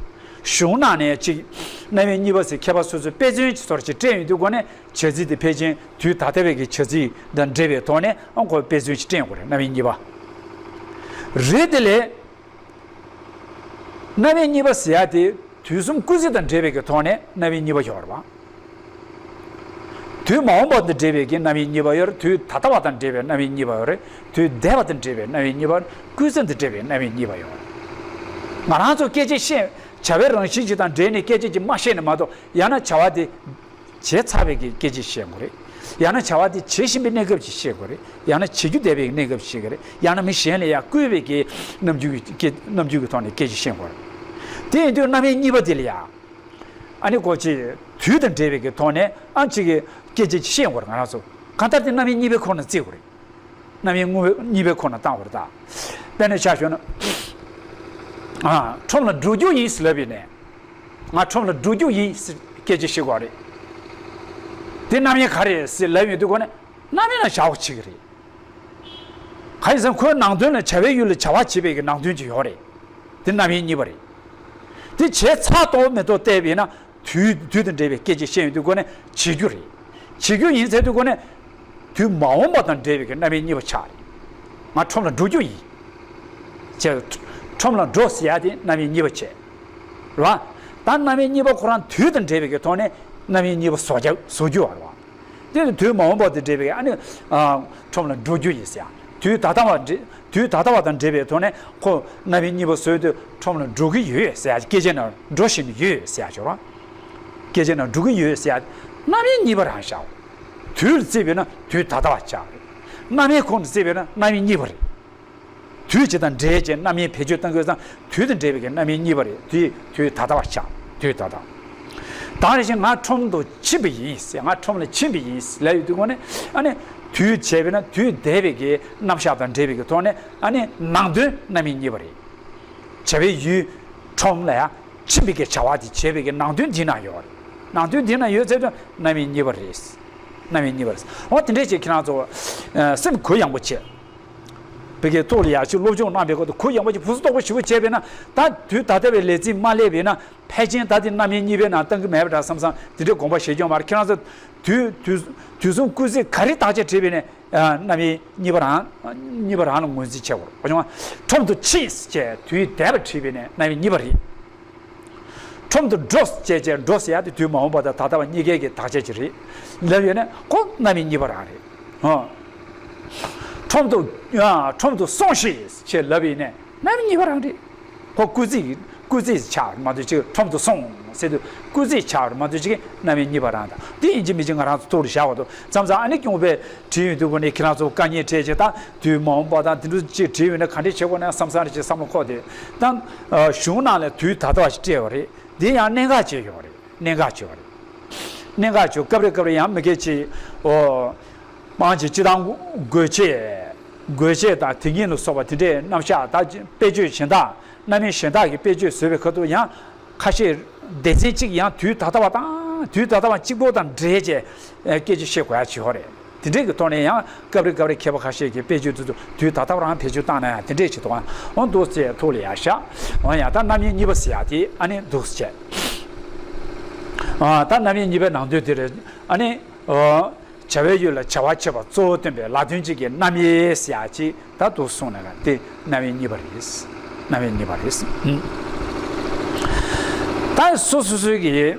གཞུང་ནང་ནས་ཅིག་རྣམ་དབྱེ་གཉིས་པ་ཟེར་མཁས་པ་སོ་སོའི་དཔེ་མཚོན་ཅིག་བཟོ་འདྲ་ཅིག་བསྟན་ཡོང་དུས་སྒོ་ནས་བྱ་ཚིག་དེ་ཕལ་ཆེར་དུས་ད་ལྟ་བའི་གི་བྱ་ཚིག་དང་འབྲེལ་བའི་ཐོག་ནས་ཨང་ཁོ་དཔེ་མཚོན་ཅིག་བསྟན་དགོས་རེད་རྣམ་དབྱེ་གཉིས་པ། རེད་དེ་ལས། རྣམ་དབྱེ་གཉིས་པ་ཟེར་ཡ་དེ་དུས་གསུམ་སྐུལ་ཚིག་དང་འབྲེལ་བའི་གི་ཐོག་ནས་རྣམ་དབྱེ་གཉིས་པ་ཡོད་རེད་བ། དུས་མ་འོངས་པ་དང་འབྲེལ་བའི་གི་རྣམ་དབྱེ་གཉིས་པ་ཡོད་རེད། དུས་ད་ལྟ་བ་དང་འབྲེལ་བའི་རྣམ་དབྱེ་གཉིས་པ་ཡོད་རེད། དུས་འདས་པ་དང་འབྲེལ་བའི་རྣམ་དབྱེ་གཉིས་པ། སྐུལ་ཚིག་དང་འབྲེལ་བའི་རྣམ་དབྱེ་གཉིས་པ་ཡོད་རེད། ང་རང་ཚོ་སྐད་ཆ་བཤད་བྱ་བའི་རང་བཞིན་ཅིག་དང་འབྲེལ་ནས་སྐད་ཆ་ཅིག་མ་བཤད་ནས་མ་གཏོགས་ཡང་ན་བྱ་བ་དེ། བྱས་ཚར་བའི་གི་སྐད་ཆ་བཤད་དགོས་རེད། ཡང་ན་བྱ་བ་དེ་བྱེད་བཞིན་པའི་གནས་སྐབས་ཅིག་བཤད་དགོས་རེད། ཡང་ན་བྱེད་རྒྱུ་བསྡད་པའི་གནས་སྐབས་ཤིག་རེད། ཡང་ན་མི་གཞན་ལ་ཡང་བསྐུལ་བའི་གི་རྣམ་འགྱུར་གྱི་སྐད་རྣམ་འགྱུར་གྱི་ཐོག་ནས་སྐད་ཆ་བཤད་དགོས་རེད། དེ་ཡིན་དུས་རྣམ་དབྱེ་གཉིས་པ་དེ་ལ་ཡང་། ཨ་ནི་ཁོ་ཅིག་དུས་དང་འབྲེལ་བའི་གི་ཐོག་ནས་ཨ་ཅིག་གི་སྐད་ཆ་ཅིག་བཤད་དགོས་རེད་ང་རང་ཚོ། གང་ལྟར་དེ་རྣམ་དབྱེ་གཉིས་པའི་ཁོངས་ནས་བརྩི་དགོས་རེད། རྣམ་དབྱེ་དངོས་གཉིས་པའི་ཁོངས་ནས་བཏང་བར་གདའ། དཔེར་ན་ཆ་བཞག་ན། ཨ། ཁྲོམ་ལ་འགྲོ་རྒྱུ་ཡིན་ཟེར་ལབ་པ་ཡིན་ནའི། ང་ཁྲོམ་ལ་འགྲོ་རྒྱུ་ཡིན་ཟེར་སྐད་ཆ་བཤད་དགོས་རེད། དེ་རྣམ་དབྱེ་ག་རེ་རེད་ཟེར་ལབ་ཡོང་དུས་སྒོ་ནས་རྣམ་དབྱེ་ལ་བཞག་པ་བྱེད་ཀྱི་རེད། གང་ཡིན་ཟེར་ན་ཁོའི་ནང་དོན་ལ་བྱ་བའི་ཡུལ་ལ་བྱ་བ་བྱེད་པའི་གི་ནང་དོན་ཅིག་ཡོད་རེད། དེ་རྣམ་དབྱེ་གཉིས་པ་རེད། དེ་བྱས་ཚར་དང་མ་གཏོགས་བལྟས་པ་ཡིན་ན། དུས་དུས་དང་འབྲེལ་བའི་སྐད་ཆ་བཤད་ཡོང་དུས་སྒོ་ནས་བྱེད་རྒྱུ་རེད། བྱེད་རྒྱུ་ཡིན་ཟེར་དུས་སྒོ་ནས་དུས་མ་འོངས་པ་དང་འབྲེལ་བའི་གི་རྣམ་དབྱེ་གཉིས་པ་ཆགས་རེད། ང་ཁྲོམ་ལ་འགྲོ་རྒྱུ་ཡིན། ཅེས། ཁྲོམ་ལ་འགྲོ་ཟེར་ཡ་དེ་རྣམ་དབྱེ་གཉིས་པ་བྱས། རེད་བ། ད་རྣམ་དབྱེ་གཉིས་པ་ཁོ་རང་དུས་དང་འབྲེལ་བའི་གི་ཐོག་ནས་རྣམ་དབྱེ་གཉིས་པ་བཟོ་རྒྱུ་བཟོ་རྒྱུ་བ་རེད་བ། དེ་ནི་དུས་མ་འོངས་པ་དང་འབྲེལ་བའི་ཨ་ནི། ཨ། ཁྲོམ་ལ་འགྲོ་རྒྱུ་ཡིན་ཟེར་ཡ། དུས་ད་ལྟ་བ་འབྲེལ་དུས་ད་ལྟ་བ་དང་འབྲེལ་བའི་ཐོག་ནས་ཁོ་རྣམ་དབྱེ་གཉིས་པ་བཟོས་དུས་ཁྲོམ་ལ་འགྲོ་གི་ཡོད་ཟེར་ཡ། སྐད་ཆའི་ནང་འགྲོ་བཞིན་ཡོད་ཟེར་ཡ་ཅིག་ཡོད་རེད་བ། སྐད་ཆའི་ནང་འགྲོ་གི་ཡོད་ཟེར་ཡ། རྣམ་དབྱེ་གཉིས་པ་རང་བཞག་དུས་ལ་བརྩིས་པས་ན་དུས་ད་ལྟ་བ་ཆགས་རེད། རྣམ་དབྱེ་ཁོངས་ལ་བརྩིས་པས་ན་རྣམ་དབྱེ་གཉིས་པ་རེད། དུས་གཅིག་དང་འབྲེལ་བྱས་རྣམ་དབྱེ་བེད་སྤྱོད་གཏང་དགོས་ཙང་དུས་དང་འབྲེལ་བའི་གི་རྣམ་དབྱེ་གཉིས་པ་རེད། དེ་དུས་ད་ལྟ་བ་ཆགས་དུས་ད་ལྟ། དེ་ནང་བཞིན་ང་ཁྲོམ་དུ་ཕྱིན་པ་ཡིན་ཟེར། ང་ཁྲོམ་ལ་ཕྱིན་པ་ཡིན་ཟེར་ལབ་ཡོང་དུས་སྒོ་ནས་ཨ་ནི་དུས་བྱས་པས་ན་དུས་འདས་པའི་གི་རྣམ་གཞག་དང་འབྲེལ་བའི་གི་ཐོག་ནས་ཨ་ནི་ནང་དོན་རྣམ་དབྱེ་གཉིས་པ་རེད། བྱ་བའི་ཡུལ་ཁྲོམ་ལ་ཡ་ཕྱིན་པའི་གི་བྱ་བ་དེ་བྱས་པའི་གི་ནང་དོན་འདི་ན་ཡོད་རེད། ནང་དོན་འདི་ན་ཡོད་ཚེ་དུས་རྣམ་དབྱེ་གཉིས་པ་རེད། རྣམ་དབྱེ་གཉིས་པ་རེད། འོ་དེ་འདྲས་ཅིག་ཁྱེད་རང་ཚོ་ཨ་སེམས་གུ་ཡངས་པོ་བྱས། བོད་སྐད་ཐོག་ལ་ཡག་ཤོས་སློབ་སྦྱོང་གནང་པའི་སྐབས་དུ་གུ་ཡངས་པོ་ཅིག་བུ་གཟུགས་སྟོབས་པོ་ཞེ་པོ་བྱས་པས་ན་ད་དུས་ད་ལྟ་བའི་ལས་ཚིག་མ་སླེབས་པས་ན་ཕལ་ཆེར་ད་དེ་རྣམ་དབྱེ་གཉིས་པའི་ནང་བཏང་གི་མེད་པ་འདྲ་བསམ་བསམ་དེ་འདྲའི་དགོངས་པ་བཞེས་རྒྱུ་མ་རེད། ཁྱེད་རང་ཚོ་དུས་དུས་དུས་གསུམ་སྐུལ་ཚིག་ག་རེ་དག་ཆ་བྲིས་པས་ནས་ཨ་རྣམ་དབྱེ་གཉིས་པ་རང་གཉིས་པ་རང་ལ་ངོས་འཛིན་བྱེད་དགོས་རེད། ཁྲོམ་དུ་ཕྱིན་ཅེས་དུས་འདས་པ་བྲིས་པས་ནས་རྣམ་དབྱེ་གཉིས་པ་རེད། ཁྲོམ་དུ་འགྲོ་ཅེས་བྱས་འགྲོ་ཟེར་ཡ་དེ་དུས་མ་འོངས་པ་དང་ད་ལྟ་བ་གཉིས་ཀའི་གི་དག་ཆ་ཅིག་རེད། ལབ་ཡོད་ན་ཁོ་རྣམ་དབྱེ་གཉིས་པ་རང་རེད། ཨ། ཁྲོམ་དུ་ཨ་ཁྲོམ་དུ་སོང་ཞིག་ཅེས་ལབ་ཡིན་ནའི་རྣམ་དབྱེ་གཉིས་པ་རང་རེད། ཁོ་སྐུལ་ཚིག་སྐུལ་ཚིག་ཆགས་མ་གཏོགས་ཅིག་ཁྲོམ་དུ་སོང་ཟེར་དུས་སྐུལ་ཚིག་ཆགས་མ་གཏོགས་ཅིག་རྣམ་དབྱེ་གཉིས་པ་རང་དང་དེ་ཡིན་གཅིག་མིན་གཅིག་ང་རང་ཚོ་ཐུགས་ལ་བཞག་པ་དང་མཚམས་མཚམས་ཨ་ནི་སྐྱོང་པས་བྲིས་ཡོང་དུས་སྒོ་ནས་ཁྱེད་རང་ཚོ་དཀའ་ངལ་འཕྲད་ཅིག་ད་དུས་མ་འོངས་པ་དང་དེ་འདྲ་ཅིག་བྲིས་ཡོད་ན་ག་འདྲས་བྱེད་དགོས་ན་བསམ་བསམ་རེ་ཅིག་བསམ་བློ་འཁོར་ཏེ་ད་གཞུང་ནང་ལ་དུས་ད་ལྟ་བ་ཞིག་སྤྲད་པ་རེད། དེ་ཡང་གནད་འགག་ཅིག་ཡོད་རེད། གནད་འགག་ཅིག་ཡོད་རེད། གནད་འགག་ཅིག་སྐབས་རེ་སྐབས་རེ་ཡང་མི་སྐད་ཅིག་ཨོ། མང་ཆེ་སྤྱི་བཏང་དགོས་ཆེད་དགོས་ཆེད་དང་དེ་ཉིད་ལ་སོགས་པ་དེ་འདྲའི་རྣམ་གཞག་དང་དཔེ་བརྗོད་གཞན་དག་རྣམ་དབྱེ་གཞན་དག་གི་དཔེ་བརྗོད་བཟོས་པའི་ཁ་ཐུག་ཡང་ཁ་ཤས་སྡེ་ཚན་གཅིག་ཡང་དུས་ད་ལྟ་བ་དང་དུས་ད་ལྟ་བ་གཅིག་པོ་དང་འབྲེལ་བྱས་སྐད་ཆ་བཤད་དགོས་ཡ་ཅིག་ཡོད་རེད། དེ་འདྲས་ཀྱི་ཐོག་ནས་ཡང་སྐབས་རེ་སྐབས་རེ་མཁས་པ་ཁ་ཤས་ཀྱིས་དཔེ་བརྗོད་དེ་ཚོ་དུས་ད་ལྟ་བ་རང་བེད་སྤྱོད་བཏང་ན་ཡང་དེ་འདྲས་ཅིག་འདུག་ཨ། འོ་འདུག་ཟེར་ཐུགས་ལ་ཡ་བཞག་འོ་ཡ་ད་རྣམ་དབྱེ་གཉིས་པ་ཟེར་ཡ་དེ་ཨ་ནི་འདུག་ཟེར། ཨ། ད་རྣམ་དབྱེ་གཉིས་པའི་ནང་དོན་དེ་རེད། ཨ་ནི། ཨོ། བྱ་བའི་ཡུལ་ལ་བྱ་བ་བྱེད་པ་གཙོ་བོ་སྟོན་པའི་ལ་དོན་གཅིག་གི་རྣམ་དབྱེ་ཟེར་ཡ་ཅིག་ད་འདུག་གསུངས་ནས་དེ་རྣམ་དབྱེ་གཉིས་པ་རེད། རྣམ་དབྱེ་གཉིས་པ་རེད། ཨུམ། ད་སོ་སོ་སོའི་གི་ད་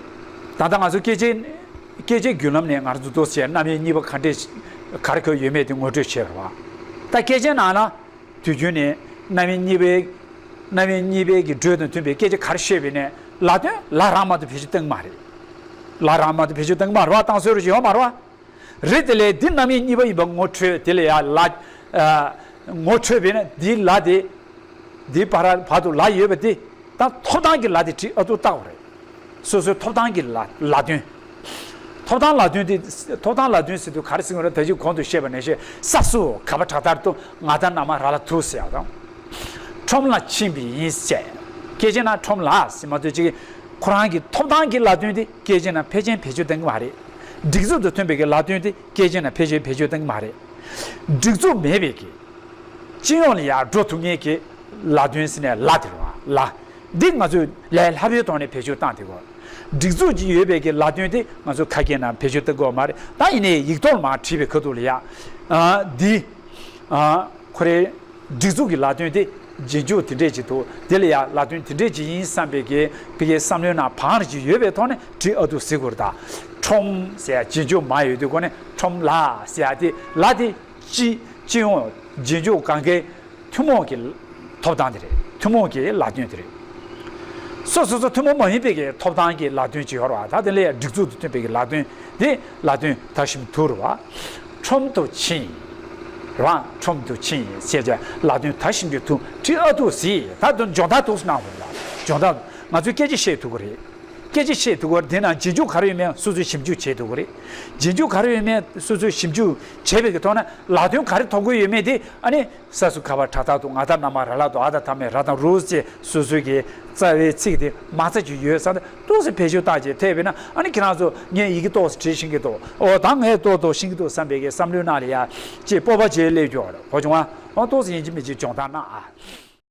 ལྟ་ང་ཚོ་སྐད་ཆའི་སྐད་ཆའི་བརྒྱུད་ལམ་ནས་ང་ཚོ་འདུག་ཟེར་རྣམ་དབྱེ་གཉིས་པ་ག་འདྲས་ག་རེ་ཁོ་ཡོད་མེད་དེ་ངོ་སྤྲོད་བྱས་པ་རེད་བ། ད་སྐད་ཆའི་ནང་ལ་དུས་རྒྱུན་ནས་རྣམ་དབྱེ་གཉིས་པའི་རྣམ་དབྱེ་གཉིས་པའི་གི་འགྲོས་དང་མཐུན་པའི་སྐད་ཆ་ག་རེ་བཤད་པའི་ནས་ལ་དོན་ལ་རང་མ་གཏོགས་བེད་སྤྱོད་བཏང་མ་རེད། ལ་རང་མ་གཏོགས་བེད་སྤྱོད་བཏང་མ་རེད་བ། བཏང་སྲོལ་རེ་ཡོད་མ་རེད་བ། རེད། དེ་ལས་འདི་རྣམ་དབྱེ་གཉིས་པ་ཡིན་པ་ངོ་འཕྲོད། དེ་ལས་ཡང་ལ། ཨ། ངོ་འཕྲོད་པས་ན་འདིའི་ལ་དེ། འདིའི་བར་བར་དུ་ལ་ཡོད་པ་དེ། ད་ཐོབ་ཐང་གི་ལ་དེ་བྲིས་ཨ་ཐུར་བཏགས་པ་རེད། སོ་སོའི་ཐོབ་ཐང་གི་ལ་ལ་དོན། ཐོབ་ཐང་ལ་དོན་དེ། ཐོབ་ཐང་ལ་དོན་ཟེར་དུས་ག་རེ་ཟེར་དགོས་རེད། ད་ཅི་གོང་དུ་བཤད་པ་ནང་བཞིན་ས་སུ་ག་བ་དྲག་མཐར་ཐུག་ང་ད་ན་མ་ར་ལ་ཐུ་ཟེར་ཡག་དང་། ཁྲོམ་ལ་ཕྱིན་པ་ཡིན་ཟེར། སྐད་ཆ་ན་ཁྲོམ་ལ་ཟེར་མ་ཐུབ་ཅིག་ཁོ་རང་གི་ཐོབ་ཐང་གི་ལ་དོན་དེ་སྐད་ཆ་ན་ཕལ་ཆེར་བེད་སྤྱོད་གཏོང་གི་མ་རེད། སྒྲིག་འཛུགས་དང་མཐུན་པའི་གི་ལ་དོན་དེ་སྐད་ཆ་ན་ཕལ་ཆེར་བེད་སྤྱོད་གཏོང་གི་མ་རེད། སྒྲིག་འཛུགས་མེད་པའི་གི་སྤྱི་ཡོངས་ལ་ཡར་འགྲོ་ཐུབ་མཁན་གྱི་ལ་དོན་ཟེར་ནས་ལ་དེ་རེད་བ། ལ་འདི་ང་ཚོས་ལས་སླ་པོའི་ཐོག་ནས་བེད་སྤྱོད་བཏང་དེ་གོ། སྒྲིག་འཛུགས་ཀྱི་ཡོད་པའི་གི་ལ་དོན་དེ་ང་ཚོས་ཁ་སྐད་ནང་བེད་སྤྱོད་བཏང་དགོས་མ་རེད། ད་ཡིན་ནའི་ཡིག་ཐོག་ལ་མར་བྲིས་པའི་ཁ་ཐུག་ལ་ཡ། ཨ། འདི། ཨ། ཁོ་རེ། སྒྲིག་འཛུགས་ཀྱི་ལ་དོན་དེ་རྗེས་འཇུག་དེ་འདྲས་ཅིག་འདུག་དེ་ལ་ཡ་ལ་དོན་དེ་འདྲས་ཅིག་ཡིན་བསམ་པའི་གི་ཕ་གིའི་བསམ་བློའི་ནང་བང་རིམ་ཅིག་ཡོད་པའི་ཐོག་ནས་བྲིས་ཨ་ཐུར་ཟེར་དགོས་རེད། ད་ཁྲོམ་ཟེར་ཡ་རྗེས་འཇུག་མ་ཡོད་དུས་གོ་ནས་ཁྲོམ་ལ་ཟེར་ཡ་དེ་ལ་དེ། སྤྱི་སྤྱི་ཡོངས་རྗེས་འཇུག་གང་གའི་ཐུན་མོང་གི་ཐོབ་ཐང་དེ་རེད། ཐུན་མོང་གི་ལ་དོན་དེ་རེད། སོ་སོ་སོ་ཐུན་མོང་མ་ཡིན་པའི་གི་ཐོབ་ཐང་གི་ལ་དོན་ཅིག་ཡོད་རེད་བ། ད་དེ་ལས་སྒྲིག་འཛུགས་དང་མཐུན་པའི་གི་ལ་དོན་དེ་ལ་དོན་ད་ཞིབ་ཐུར་བ། ཁྲོམ་དུ་ཕྱིན། རེད་བ། ཁྲོམ་དུ་ཕྱིན་ཟེར་བྱས་ལ་དོན་ད་ཞིབ་ཐུར་བྲིས་ཨ་ཐུར་ཟེར། ད་དོན་སྦྱོང་བརྡར་ཐུགས་སུ་གནང་དགོས་རེད་བ། སྦྱོང་བརྡར་ང་ཚོས་སྐད་ཆ་བཤད་ཐུབ་ཀྱི་རེད། སྐད་ཆ་བཤད་ཐུབ་ཀྱི་རེད། དེ་ན་རྗེས་འཇུག་ག་རེ་ཡོད་མེད་སོ་སོས་ཞིབ་འཇུག་བྱེད་ཐུབ་ཀྱི་རེད། རྗེས་འཇུག་ག་རེ་ཡོད་མེད་སོ་སོས་ཞིབ་འཇུག་བྱས་པའི་གི་ཐོག་ན་ལ་དོན་ག་རེ་ཐོབ་ཀྱི་ཡོད་མེད་དེ་ཨ་ནི། ས་སུ་ག་བ་དྲག་མཐར་ཐུག་ང་ད་ན་མ་ར་ལ་དོ་ཨ་ད་ཐ་མའི་ར་དང་རུ་ཟེར་སོ་སོའི་གི་རྩ་བའི་ཚིག་དེ་མ་རྩ་ཅིག་ཡོད་ས་ད་ཏོག་ཙམ་བེད་སྤྱོད་བཏང་བྱས་ཐེབས་པས་ན་ཨ་ནི་ཁྱེད་རང་ཚོ་ངས་ཡི་གེ་ཏོག་ཙམ་བྲིས་ཤེས་ཀྱི་འདུག་ཨོ་ད་ངས་ཏོག་ཏོག་ཤེས་ཀྱི་འདུག་བསམ་པའི་གི་བསམ་བློའི་ནང་ལ་ཡ་ཅེས་སྤོབས་པ་བྱས་སླེབས་རྒྱུ་རེད། གོ་བྱུང་ཨ། ཨོ་ཏོག་ཙམ་ཡིན་གཅིག་མིན་གཅིག་སྦྱོང་བརྡར་གནང་ཨ།